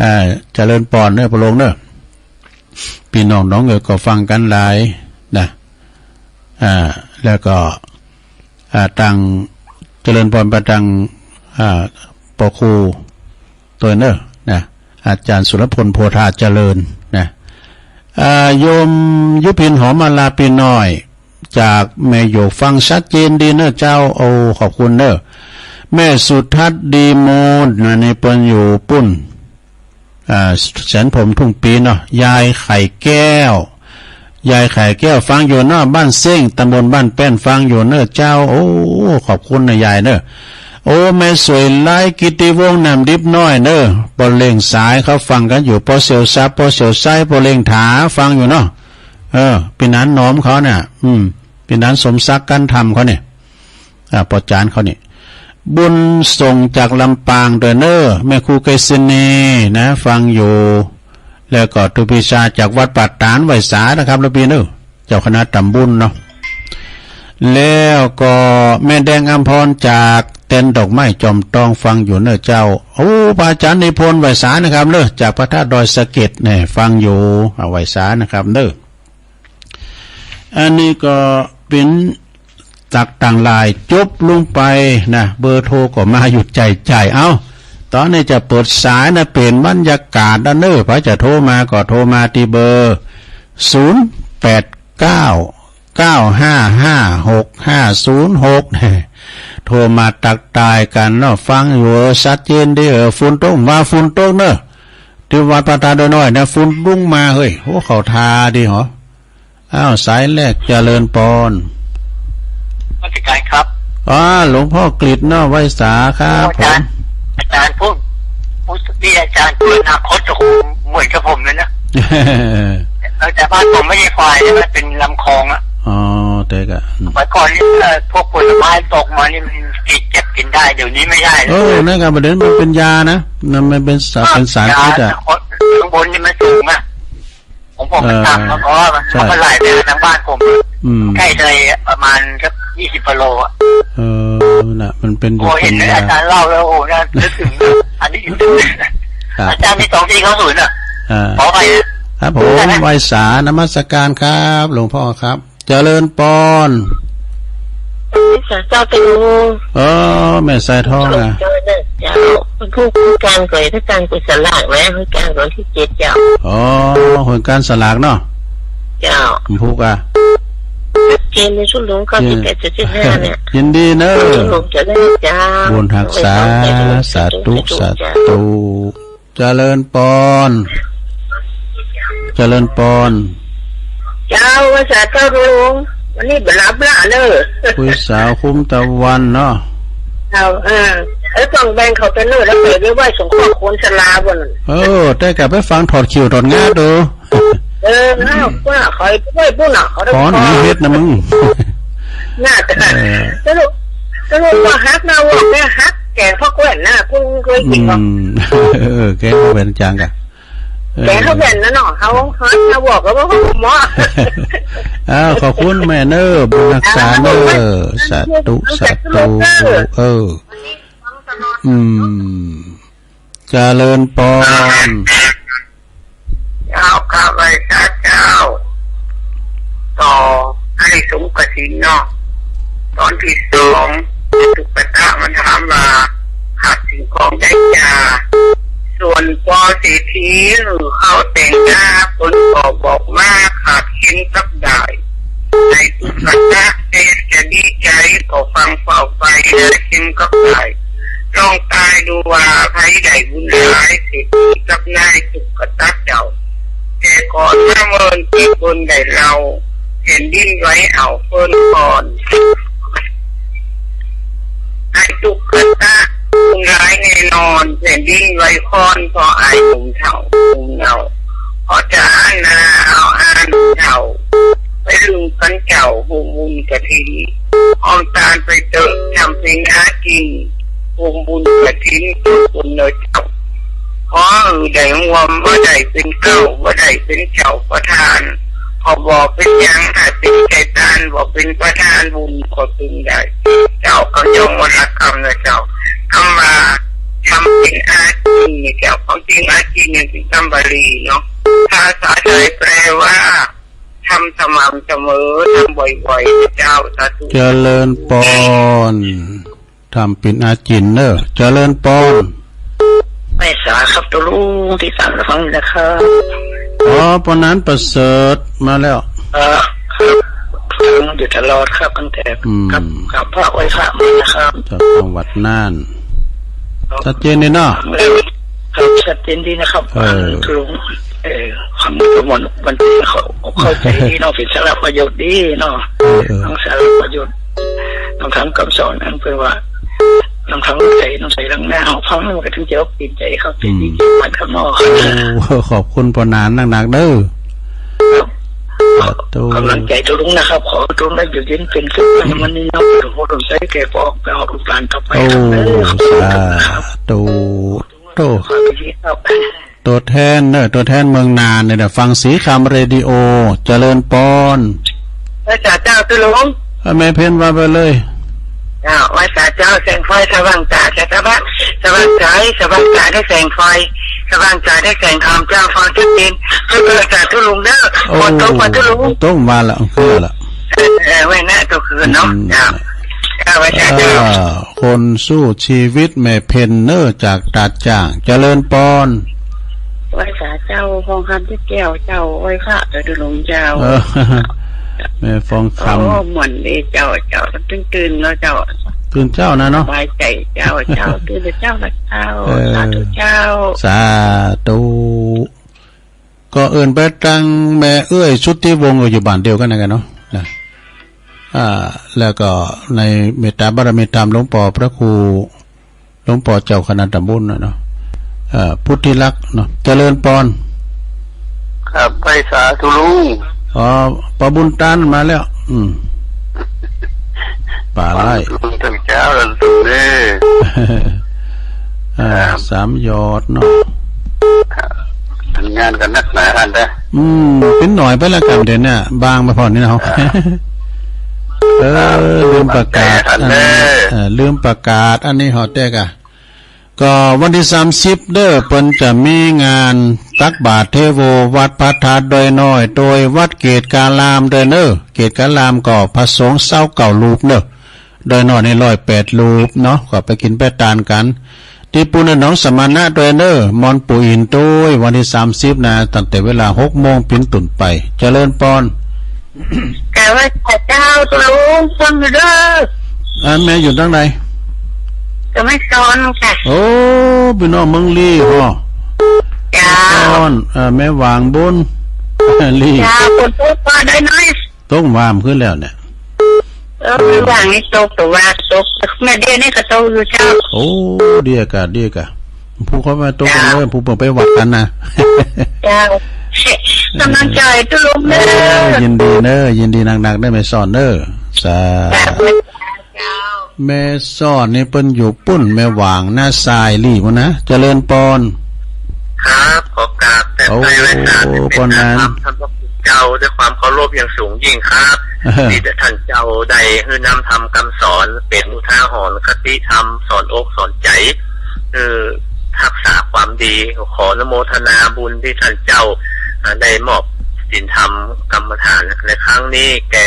อ่า เจริญพรเน่อ ปอหลวงเน่อ ปี้น้องหนองเงิกก็ฟังกั๋นหลายนะ อ่า แล้วก็ อ่า ตัง เจริญพรไปตัง อ่า ปอครู อ เนอะ นะ อาจ๋ารย์สุรพล โพธาเจริญ นะ อ่า โยมยุพิน หอมมาลาปีน้อย จากแม่หยวก ฟังชัดเจนดีเนอะเจ้า โอ้ ขอบคุณเนอะ แม่สุทัศน์ ดีมูล นะ นี่เปิ้นอยู่ปุ้น อ่า แสนพรหม ทุ่งปีเนาะ ยายไข่แก้ว ยายไข่แก้ว ฟังอยู่เนาะ บ้านเซ้ง ตำบลบ้านแป้น ฟังอยู่เนอะเจ้า โอ้ ขอบคุณนะยายเนอะ โอ้ แม่สวยไล้ กิตติวงศ์ แหนมดิบน้อยเนอะ ป้อเล็งสายเขาฟังกั๋นอยู่ ป้อเสี่ยวซับ ป้อเสี่ยวไซ้ ป้อเล็งถา ฟังอยู่เนาะ เออ ปี้หนานหนอมเขาเนี่ย อืม ปี้หนานสมศักดิ์ กันธรรมเขาเนี่ย อ่า ป้อจ๋านเขานี่ บุญส่งจากลำปางตวยเน่อ แม่ครูไกรเสน่ห์นะ ฟังอยู่ แล้วก็ครูปรีชาจากวัดป่าตาด ไหว้สานะครับ ลูกปี้เน่อ เจ้าคณะต๋ำบุญเนาะ แล้วก็แม่แดงอำพรจากแตนดอกไม้จอมตอง ฟังอยู่เน่อเจ้า โอ้ พระอาจ๋ารย์นิพนธ์ ไหว้สานะครับเน่อ จากพระธาตุดอยสะเก็ดเนี่ย ฟังอยู่ อ่า ไหว้สานะครับเน่อ อันนี้ก็เป๋นตั๊กต่างลาย จบลงไปนะ เบอร์โทรก็มาอยู่ใจ้ๆ เอ้า ต๋อนนี้จะเปิดสายนะ เป๋นบรรยากาศนะเน่อ ใผจะโทรมาก็โทรมาตี้เบอร์ ศูนย์แปดเก้า เก้าห้าห้า หกห้าศูนย์หก โทรมาตั๊กตายกั๋นเนาะ ฟังอยู่ เออ ชัดเจนดี เออ ฝนตก ว่าฝนตกเน่อ ตี้วัดป่าตาดอยน้อยนะ ฝนลงมาเฮ้ย โอ้ เข้าท่าดีหรอ อ้าว สายแรก เจริญปอน นมัสการครับ อ่า หลวงพ่อกฤษเนาะ ไหว้สาครับ อาจ๋ารย์ ผม อาจ๋ารย์พูด พูด นี่อาจ๋ารย์พูดอนาคต โอ้โห เหมือนกับผมเลยนะ เออ แต่บ้านผมไม่ใช่ควายนะ มันเป็นลำคลองอะ อ๋อ แต่ก็ สมัยก่อนนี่ เอ่อ พวกผลไม้ตกมานี่มันกิน เก็บกินได้ เดี๋ยวนี้ไม่ได้แล้ว เออ นั่นก็ประเด็น มันเป๋นยานะ นั่นมันเป๋นสาร เป๋นสารพิษอะ ยา ข้างบนนี่มันสูงอะ ของผมมันต่ำ เออ ครับ เพราะว่ามัน ใช่ มันก็ไหลไปทางบ้านผม อืม ใกล้ทะเลอะ ประมาณสักยี่สิบกิโลอะ เออ น่ะ มันเป๋นอยู่ โอ้ เห็น เป๋นยา อาจ๋ารย์เล่าแล้ว โอ้ น่านึกถึง อันนี้อยู่ ครับ อาจ๋ารย์มีสองสี่เก้าศูนย์อะ อ่า ขออภัย ครับผม ไหว้สา นมัสการครับ หลวงพ่อครับ เจริญปอน ไหว้สาเจ้า เออ แม่สายทองอะ เจ้า เจ้า เพิ่นพูดคุยกั๋นก่อน ถ้ากั๋นก๋วยสลากนะ คุยกั๋นวันตี้เจ็ดเจ้า อ๋อ คุยกั๋นสลากเนาะ เจ้า ผมพูดอะ เกมในชุดลุง เก้าสิบแปดจุดเจ็ดห้า เนี่ย ยินดีเนอะ ชุดลุงจะได้เจ้า บุญฮักษา สาธุ สาธุ เจริญปอน เจริญปอน เจ้า ไหว้สาเจ้าลุง วันนี้บ่หลับละเน่อ ผู้สาวคุ้มตะวันเนาะ เจ้า เออ เอ้ย ต้องแบ่งเขาไปเน่อ แล้วไปได้ไหว้สงเคราะห์คนชราบ่นั่น เออ แต่กลับไปฟังถอดขิ้วถอดงาดู เออ เอ้า ว่าเขาไปไหว้ปุ้นน่ะ เขาได้ ถอน ขอ มีเฮ็ดนะมึง น่าจะ เออ สรุป สรุปว่าฮักนะ ว่าแม่ฮัก แกงผักแว่นน่ะ ปุ้นเคยกิ๋นบ่ อืม เออ แกงผักแว่นจังกะ เออ แกงผักแว่นน่ะเนาะ เขาฮักนะ บอกแล้วว่าเหมาะ อ้าว ขอบคุณแม่เน่อ บุญฮักษาเน่อ สาธุ สาธุ เออ อืม เจริญปอน เจ้า ข้าไหว้สาเจ้า ต่ออานิสงส์กฐินเนาะ ต๋อนตี้สอง ตุ๊กตามันถามว่า ขาดสิ่งของใดจ้า ส่วนปอเศรษฐีหื้อข้าวแตงจ้า เปิ้นก็บอกว่าขาดเข็มกับด้าย ในตุ๊กตาแกจะดีใจ๋ ก็ฟั่งเฝ้าใฝ่หาเข็มกับด้าย ลองตายดูว่าใผได้บุญหลาย เศรษฐีกับนายตุ๊กตาเจ้า แต่ก่อนมาเมินตี้เปิ้นได้เล่า แผ่นดินไหวเอาเปิ้นก่อน ไอ้ตุ๊กตาบุญหลายแน่นอน แผ่นดินไหวก่อน เพราะไอ้หนุ่มเฒ่าหนุ่มเนา เพราะจะอ้านนาเอาอ้านเฒ่า ไปลึงปันเจ้าโฮมบุญกฐิน ออมตานไปเต๊อะ ทำเพ็ญหากิ๋น โฮมบุญกฐิน เปิ้นเน่อเจ้า ขอหื้อได้ฮวม บ่ได้เป๋นเก๊า บ่ได้เป๋นเจ้าประธาน ก็บ่เป๋นหยัง ถ้าเป๋นใจ้ต้าน บ่เป๋นประธานบุญก็เป๋นได้ เจ้า ก็ย่อมบ่ละกำเน่อเจ้า กำว่าทำเพ็ญหากิ๋นนี่เจ้า ความจริงหากิ๋นนี่เป๋นกำบาลีเนาะ ภาษาไทยแปลว่า ทำสม่ำเสมอ ทำบ่อยๆ เจ้า สาธุ เจริญปอน ทำเพ็ญหากิ๋นเน่อ เจริญปอน ไหว้ ม่สาครับ ตุ๊ลุง ติดต๋ามฟังอยู่นะครับ อ๋อ ปอหนานประเสริฐมาแล้ว เออ ครับ ฟังอยู่ตลอดครับ ตั้งแต่ อืม ครับ ครับ พระไหว้พระมานะครับ จากจังหวัดน่าน ครับ ชัดเจนดีเนาะ ครับ ชัดเจนดีนะครับ เออ ตุ๊ลุง เออ ฟังทั้งหมด มันเข้า เข้าใจ๋ดีเนาะ เป๋นสาระประโยชน์ดีเนาะ เออ เออ ทั้งสาระประโยชน์ ทั้ง ทั้งกำสอน อันเปิ้นว่า ทั้ง ทั้งใจ๋ ทั้งใจ๋ ทั้งหน้า เฮาฟังมันก็ตึงจะติดใจ๋ เข้าใจ๋ดี อืม มันครับเนาะ โอ้ ขอบคุณปอหนานนักๆ เด้อ ครับ สาธุ ก๋ำลังใจ๋ตุ๊ลุงนะครับ ขอตุ๊ลุงได้อยู่เย็นเป๋นสุข มันนี่เนาะ โอ้โห ต้องใจ๋แก่ปอ ไปออกลูกหลานต่อไปครับ โอ้ เด้อ ขอบคุณครับ สาธุ โอ้ สวัสดีครับ ตั๋วแทนเนอะ ตั๋วแทนเมืองน่านเนี่ยนะ ฟังศรีคำเรดิโอ เจริญปอน ไหว้สาเจ้าตุ๊ลุง อ่ะ แม่เพ็ญว่าไปเลย เจ้า ไหว้สาเจ้า แสงไฟสว่างจ๋า สว่าง สว่างจ๋อย สว่างจ๋าได้แสงไฟ สว่างจ๋อยได้แสงธรรม เจ้า ฟังชัดเจน ไหว้สาตุ๊ลุงเด้อ โอ้ ฝนตกบ่ตุ๊ลุง ตกมาละ ขึ้นละ เออ เออ ไหว้นะ ตกคืนเนาะ อืม เจ้า เจ้า ไหว้สาเจ้า อ่า คนสู้ชีวิตแม่เพ็ญเนอะ จากตาดจ้าง เจริญปอน ไหว้สาเจ้า พองคำทิพย์แก้วเจ้า ไหว้พระเถิดตุ๊ลุงเจ้า เออ แม่ฟองคำ โอ้ ม่วนดีเจ้า เจ้า ตื่นๆ แล้วเจ้า ตื่นเจ๊านะเนาะ สบายใจ๋เจ้า เจ้า ตื่นเจ๊าละเจ้า เออ สาธุเจ้า สาธุ ก็เอิ้นไปตังแม่เอื้อยสุทธิวงศ์ ก็อยู่บ้านเดียวกั๋นนะกั๋นเนาะ นะ อ่า แล้วก็ในเมตตาบารมีธรรมหลวงป้อพระครู หลวงป้อเจ้าคณะตำบลน่ะเนาะ เอ่อ พุทธิรักษ์เนาะ เจริญปอน ครับ ไหว้สาตุ๊ลุง อ๋อ ป้อบุญตันมาแล้ว อืม ป่าไร่ ตุ๊ลุงตั้งเจ๊าแล้วตุ๊ลุงเด้อ อ่า ครับ สามยอดเนาะ ครับ งานกั๋นนักหนาหันเด้อ อืม เป๋นหน่อยไปแล้วกั๋นเดี๋ยวนี้ บางไปผ่อนนี่เนาะ ครับ เออ ลืมประกาศ อันนี้ เออ ลืมประกาศ อันนี้หอแต๊กอะ ก็วันตี้สามสิบเด้อ เปิ้นจะมีงานตักบาตรเทโว วัดพระธาตุดอยน้อย โดยวัดเกตุการามเด้อเนอะ เกตุการามก็พระสงฆ์ซาวเก้ารูปเนอะ ดอยน้อยนี่ร้อยแปดรูปเนาะ ก็ไปกิ๋นไปตานกั๋น ตี้ปูนหนองสมณะเด้อเนอะ มอนปู่อินโตย วันตี้สามสิบนะ ตั้งแต่เวลาหกโมงเป๋นต้นไป เจริญปอน กราบไหว้สาเจ้าตุ๊ลุง ฟังอยู่เด้อ อ่า แม่อยู่ตังใด ก็แม่สอดค่ะ โอ้ ปี้น้องเมืองลี้ฮอ เจ้า แม่สอด อ่า แม่หว่างบุญ ลี้ เจ้า ฝนตกมาได้น้อย ตกวาเมื่อคืนแล้วเนี่ย เออ วานี่ตก แต่ว่าตก เมื่อเดี๋ยวนี้ก็ตกอยู่เจ้า โอ้ เดี๋ยวกะ เดี๋ยวกะ ผู้เขามาตกกั๋นเลย เจ้า ผู้เปิ้นไปวัดกั๋นนะ เจ้า ก๋ำลังใจ๋ตุ๊ลุงเนอะ เออ ยินดีเนอะ ยินดีนักๆ เด้อแม่สอดเนอะ สาธุ เจ้า แม่สอดนี่เปิ้นอยู่ปุ้น แม่หว่างน้าทรายลี้ปุ้นนะ เจริญปอน ครับ ขอกราบแต่ โอ้ ใต้ไหว้สา ปอนนั้น ท่านพระคุณเจ้า ด้วยความเคารพอย่างสูงยิ่งครับ เออ ตี้แต่ท่านเจ้าได้หื้อนำธรรมกำสอน เป๋นอุทาหรณ์คติธรรม สอนอกสอนใจ๋ เออ ฮักษาความดี ขออนุโมทนาบุญตี้ท่านเจ้า อ่า ได้มอบศีลธรรมกรรมฐานในครั้งนี้แก่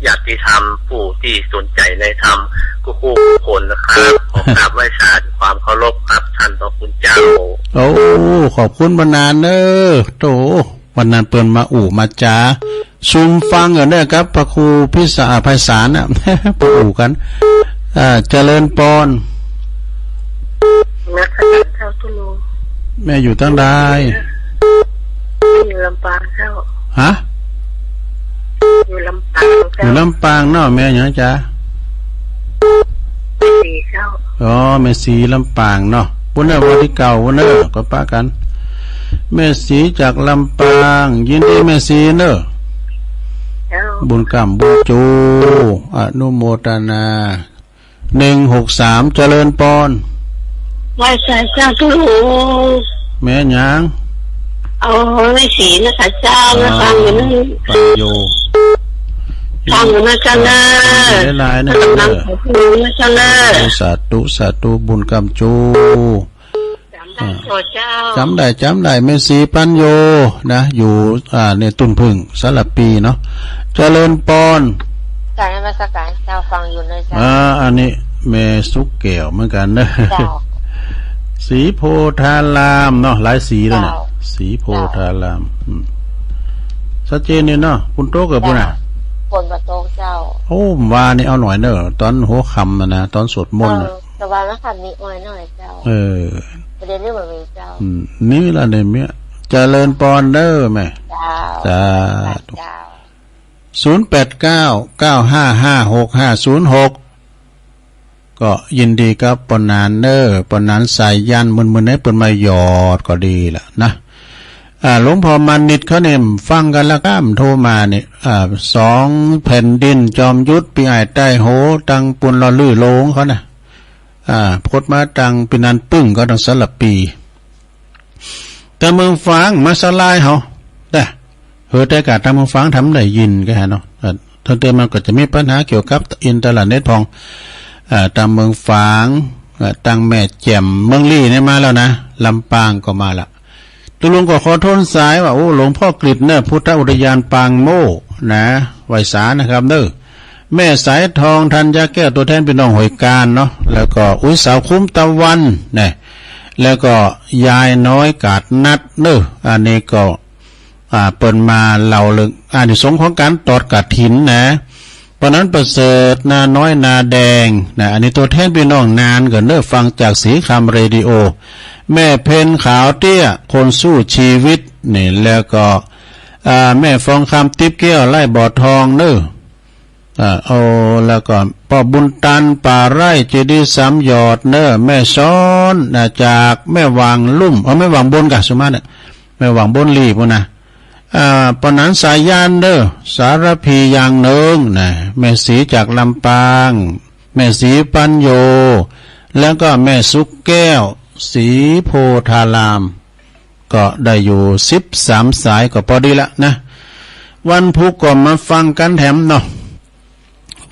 ญาติธรรมผู้ตี้สนใจ๋ในธรรมกู้ๆ คนนะครับ ขอกราบไหว้สาด้วยความเคารพครับ ท่านพระคุณเจ้า โอ้ ขอบคุณปอนนั้นเนอะ โต วันนั้นเปิ้นมาอู้มาจ๋า ซุมฟังกั๋นเนอะครับ พระครูพิสา ไพศาลน่ะ ไปอู้กั๋น อ่า เจริญปอน นมัสก๋านเจ้าตุ๊ลุง แม่อยู่ตังใด อยู่ลำปางเจ้า ฮะ อยู่ลำปางเจ้า อยู่ลำปางเนาะ แม่หยังจ๊ะ แม่ศรีเจ้า อ๋อ แม่ศรีลำปางเนาะ ปุ้นเนอะ วันตี้เก้าปุ้นเนอะ ก็ปะกั๋น แม่ศรีจากลำปาง ยินดีแม่ศรีเนอะ เจ้า บุญกำบุญจู อนุโมทนา หนึ่งหกสาม เจริญปอน ไหว้สาเจ้าตุ๊ลุง แม่หยัง อ๋อ แม่ศรีนะคะเจ้า อ่า มาฟังอยู่นี่ ฟังอยู่ ฟังอยู่นะเจ้าเนอะ หลายๆ นะ กำลังฟังอยู่นะเจ้าเนอะ สาธุ สาธุ บุญกำจู จ๋ำได้ก่อเจ้า จ๋ำได้ จ๋ำได้ แม่ศรีปัญโญนะ อยู่ อ่า ในตุ้นผึ้ง สารภีเนาะ เจริญปอน กราบนมัสก๋านเจ้า ฟังอยู่นะเจ้า อ่า อันนี้แม่สุขแก้วเหมือนกั๋นเนอะ เจ้า ศรีโพธารามเนาะ หลายสีแล้วเนี่ย เจ้า ศรีโพธาราม อืม ชัดเจนเนี่ยเนาะ ฝนตกกับปุ้นน่ะ เจ้า ฝนบ่ตกเจ้า โอ้ วานนี่เอาหน่อยเน่อ ต๋อนหัวค่ำน่ะนะ ต๋อนสวดมนต์น่ะ เออ แต่วานหันมีอ่อยหน่อยเจ้า เออ ประเดี๋ยวนี้บ่มีเจ้า อืม นี่ละเนี่ยเมีย เจริญปอนเด้อแม่ เจ้า สาธุ เจ้า ศูนย์แปดเก้า เก้าห้าห้า หกห้าศูนย์หก ก็ยินดีกับป้อหนานเน่อ ป้อหนานสายัณ มื้อๆ นี้เปิ้นมาหยอดก็ดีละนะ อ่า หลวงพ่อมานิตเขาเนี่ยฟังกั๋นละก้ามโทรมาเนี่ย อ่า สองแผ่นดินจอมยุทธ ปี้อ้ายใต้โห ตังปูนหล่อลื่อโลงเขานะ อ่า พดมาตังปี้นานปึ้งก็ตังสารภี ตางเมืองฝางมาสลายเฮาได้ เฮอ แต่กาดตางเมืองฝางทำได้ยินก็ฮะเนาะ เอ่อ เติมๆ มันก็จะมีปัญหาเกี่ยวกับอินเทอร์เน็ตพ่อง เอ่อ ตางเมืองฝาง เอ่อ ตางแม่แจ่ม เมืองลี้เนี่ยมาแล้วนะ ลำปางก็มาละ ตุ๊ลุงก็ขอโทษสายว่า โอ้ หลวงพ่อกฤษเนี่ย พุทธอุทยานปางโม่นะ ไหว้สานะครับเด้อ แม่สายทอง ธัญญาแก้ว ตั๋วแทนปี้น้องห้วยก้านเนาะ แล้วก็อุ๊ยสาวคุ้มตะวันนะ แล้วก็ยายน้อยกาดนัดเนอะ อันนี้ก็ อ่า เปิ้นมาเล่าเรื่องอานิสงส์ของก๋านตอดกฐินนะ ป้อหนานประเสริฐ นาน้อยนาแดงนะ อันนี้ตั๋วแทนปี้น้องน่านก่อเนอะ ฟังจากศรีคำเรดิโอ แม่เพ็ญขาวเตี้ย คนสู้ชีวิตนี่ แล้วก็ อ่า แม่ฟองคำ ติ๊บแก้ว ไร่บ่อทองเนอะ อ่า เอา แล้วก็ป้อบุญตัน ป่าไร่ เจดีย์สามหยอดเนอะ แม่ซ้อน อ่า จากแม่หว่างลุ่ม เออ แม่หว่างบนกะ สุมาเนี่ย แม่หว่างบนลี้ปู้นนะ อ่า ป้อหนานสายัณเด้อ สารภีอย่างหนึ่งนะ แม่ศรีจากลำปาง แม่ศรีปัญโญ แล้วก็แม่สุขแก้ว ศรีโพธาราม ก็ได้อยู่สิบสามสายก็ปอดีละนะ วันพุธก็มาฟังกั๋นแถมเนาะ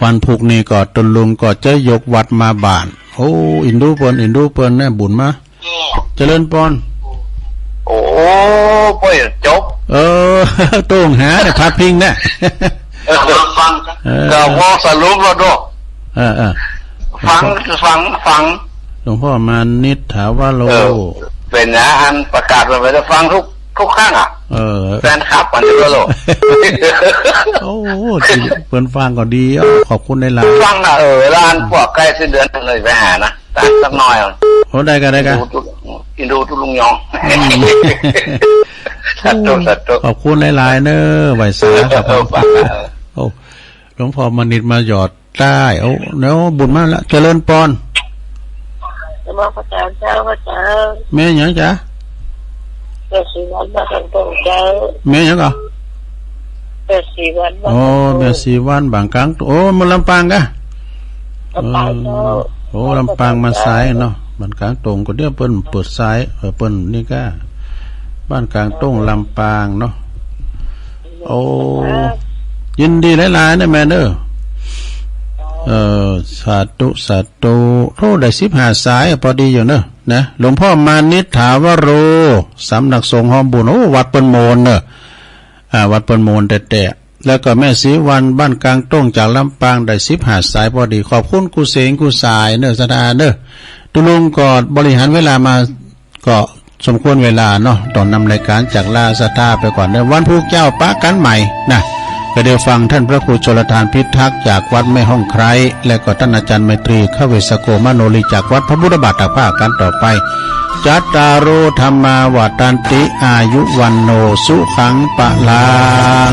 วันพุธนี่ก็ตุ๊ลุงก็จะยกวัดมาบ้าน โอ้ อินดูเปิ้น อินดูเปิ้นนะ บุญมา เจริญปอน โอ้ ป้อยจบ เออ โต้งหาเนี่ย พัดพิงเนี่ย เออ ฟัง เออ ก็ว่าสรุปแล้วเนาะ เออ เออ ฟัง ฟัง ฟัง หลวงพ่อมานิตถาวโร เออ เป๋นนะ อันประกาศไว้จะฟังทุก ทุกครั้งอะ เออ แฟนคลับอันนี้ก็โลก โอ้ ดี เปิ้นฟังก็ดี เอ้า ขอบคุณหลายๆ ฟังนะ เออ เวลาอันปวกใก้สิ้นเดือนเลยไปหานะ สักหน่อย โอ้ ได้กะ ได้กะ อินดูตุ๊ลุง อินดูตุ๊ลุงยอง อืม สาธุ สาธุ ขอบคุณหลายๆ เนอะ ไหว้สาครับ เออ โอ้ หลวงพ่อมานิตมาหยอด ได้ โอ้ เดี๋ยวบุญมาละ เจริญปอน นมัสก๋ารเจ้า พระเจ้า แม่หยังจ๊ะ แม่ศรีวรรณ บ้านกลางโต้งเจ้า แม่หยังก่อ แม่ศรีวรรณ บ้านกลางโต้ง อ๋อ แม่ศรีวรรณ บ้านกลางโต้ง โอ้ เมืองลำปางกะ ลำปางเจ้า เออ โอ้ ลำปางมาสายเนาะ บ้านกลางโต้งก็เดี๋ยวเปิ้นเปิดสาย เออ เปิ้นนี่กะ บ้านกลางโต้งลำปางเนาะ โอ้ ยินดีหลายๆ นะแม่เนอะ เออ สาธุ สาธุ โธ่ ได้สิบห้าสาย พอดีอยู่เนอะ นะ หลวงพ่อมานิตถาวโร สำนักสงฆ์ฮ้อมบุญ โอ้ วัดเปิ้นโมนเนอะ อ่า วัดเปิ้นโมนแต๊ๆ แล้วก็แม่ศรีวรรณ บ้านกลางโต้ง จากลำปาง ได้สิบห้าสาย พอดี ขอบคุณกู้เสงกู้สายเนอะ ศรัทธาเนอะ ตุ๊ลุงก็บริหารเวลามา ก็สมควรเวลาเนาะ ต้องนำรายก๋านจากลาศรัทธาไปก่อนเนอะ วันพุธเจ้าปะกั๋นใหม่นะ ก็เดี๋ยวฟังต้านพระครูชลทานพิทักษ์จากวัดแม่ฮ่องไคร้ และก็ต้านอาจารย์ไมตรี ขเวสโก มโนรี จากวัดพระพุทธบาทตากผ้ากั๋นต่อไป จัตตาโร ธัมมา วัฑฒันติ อายุ วัณโณ สุขัง พลัง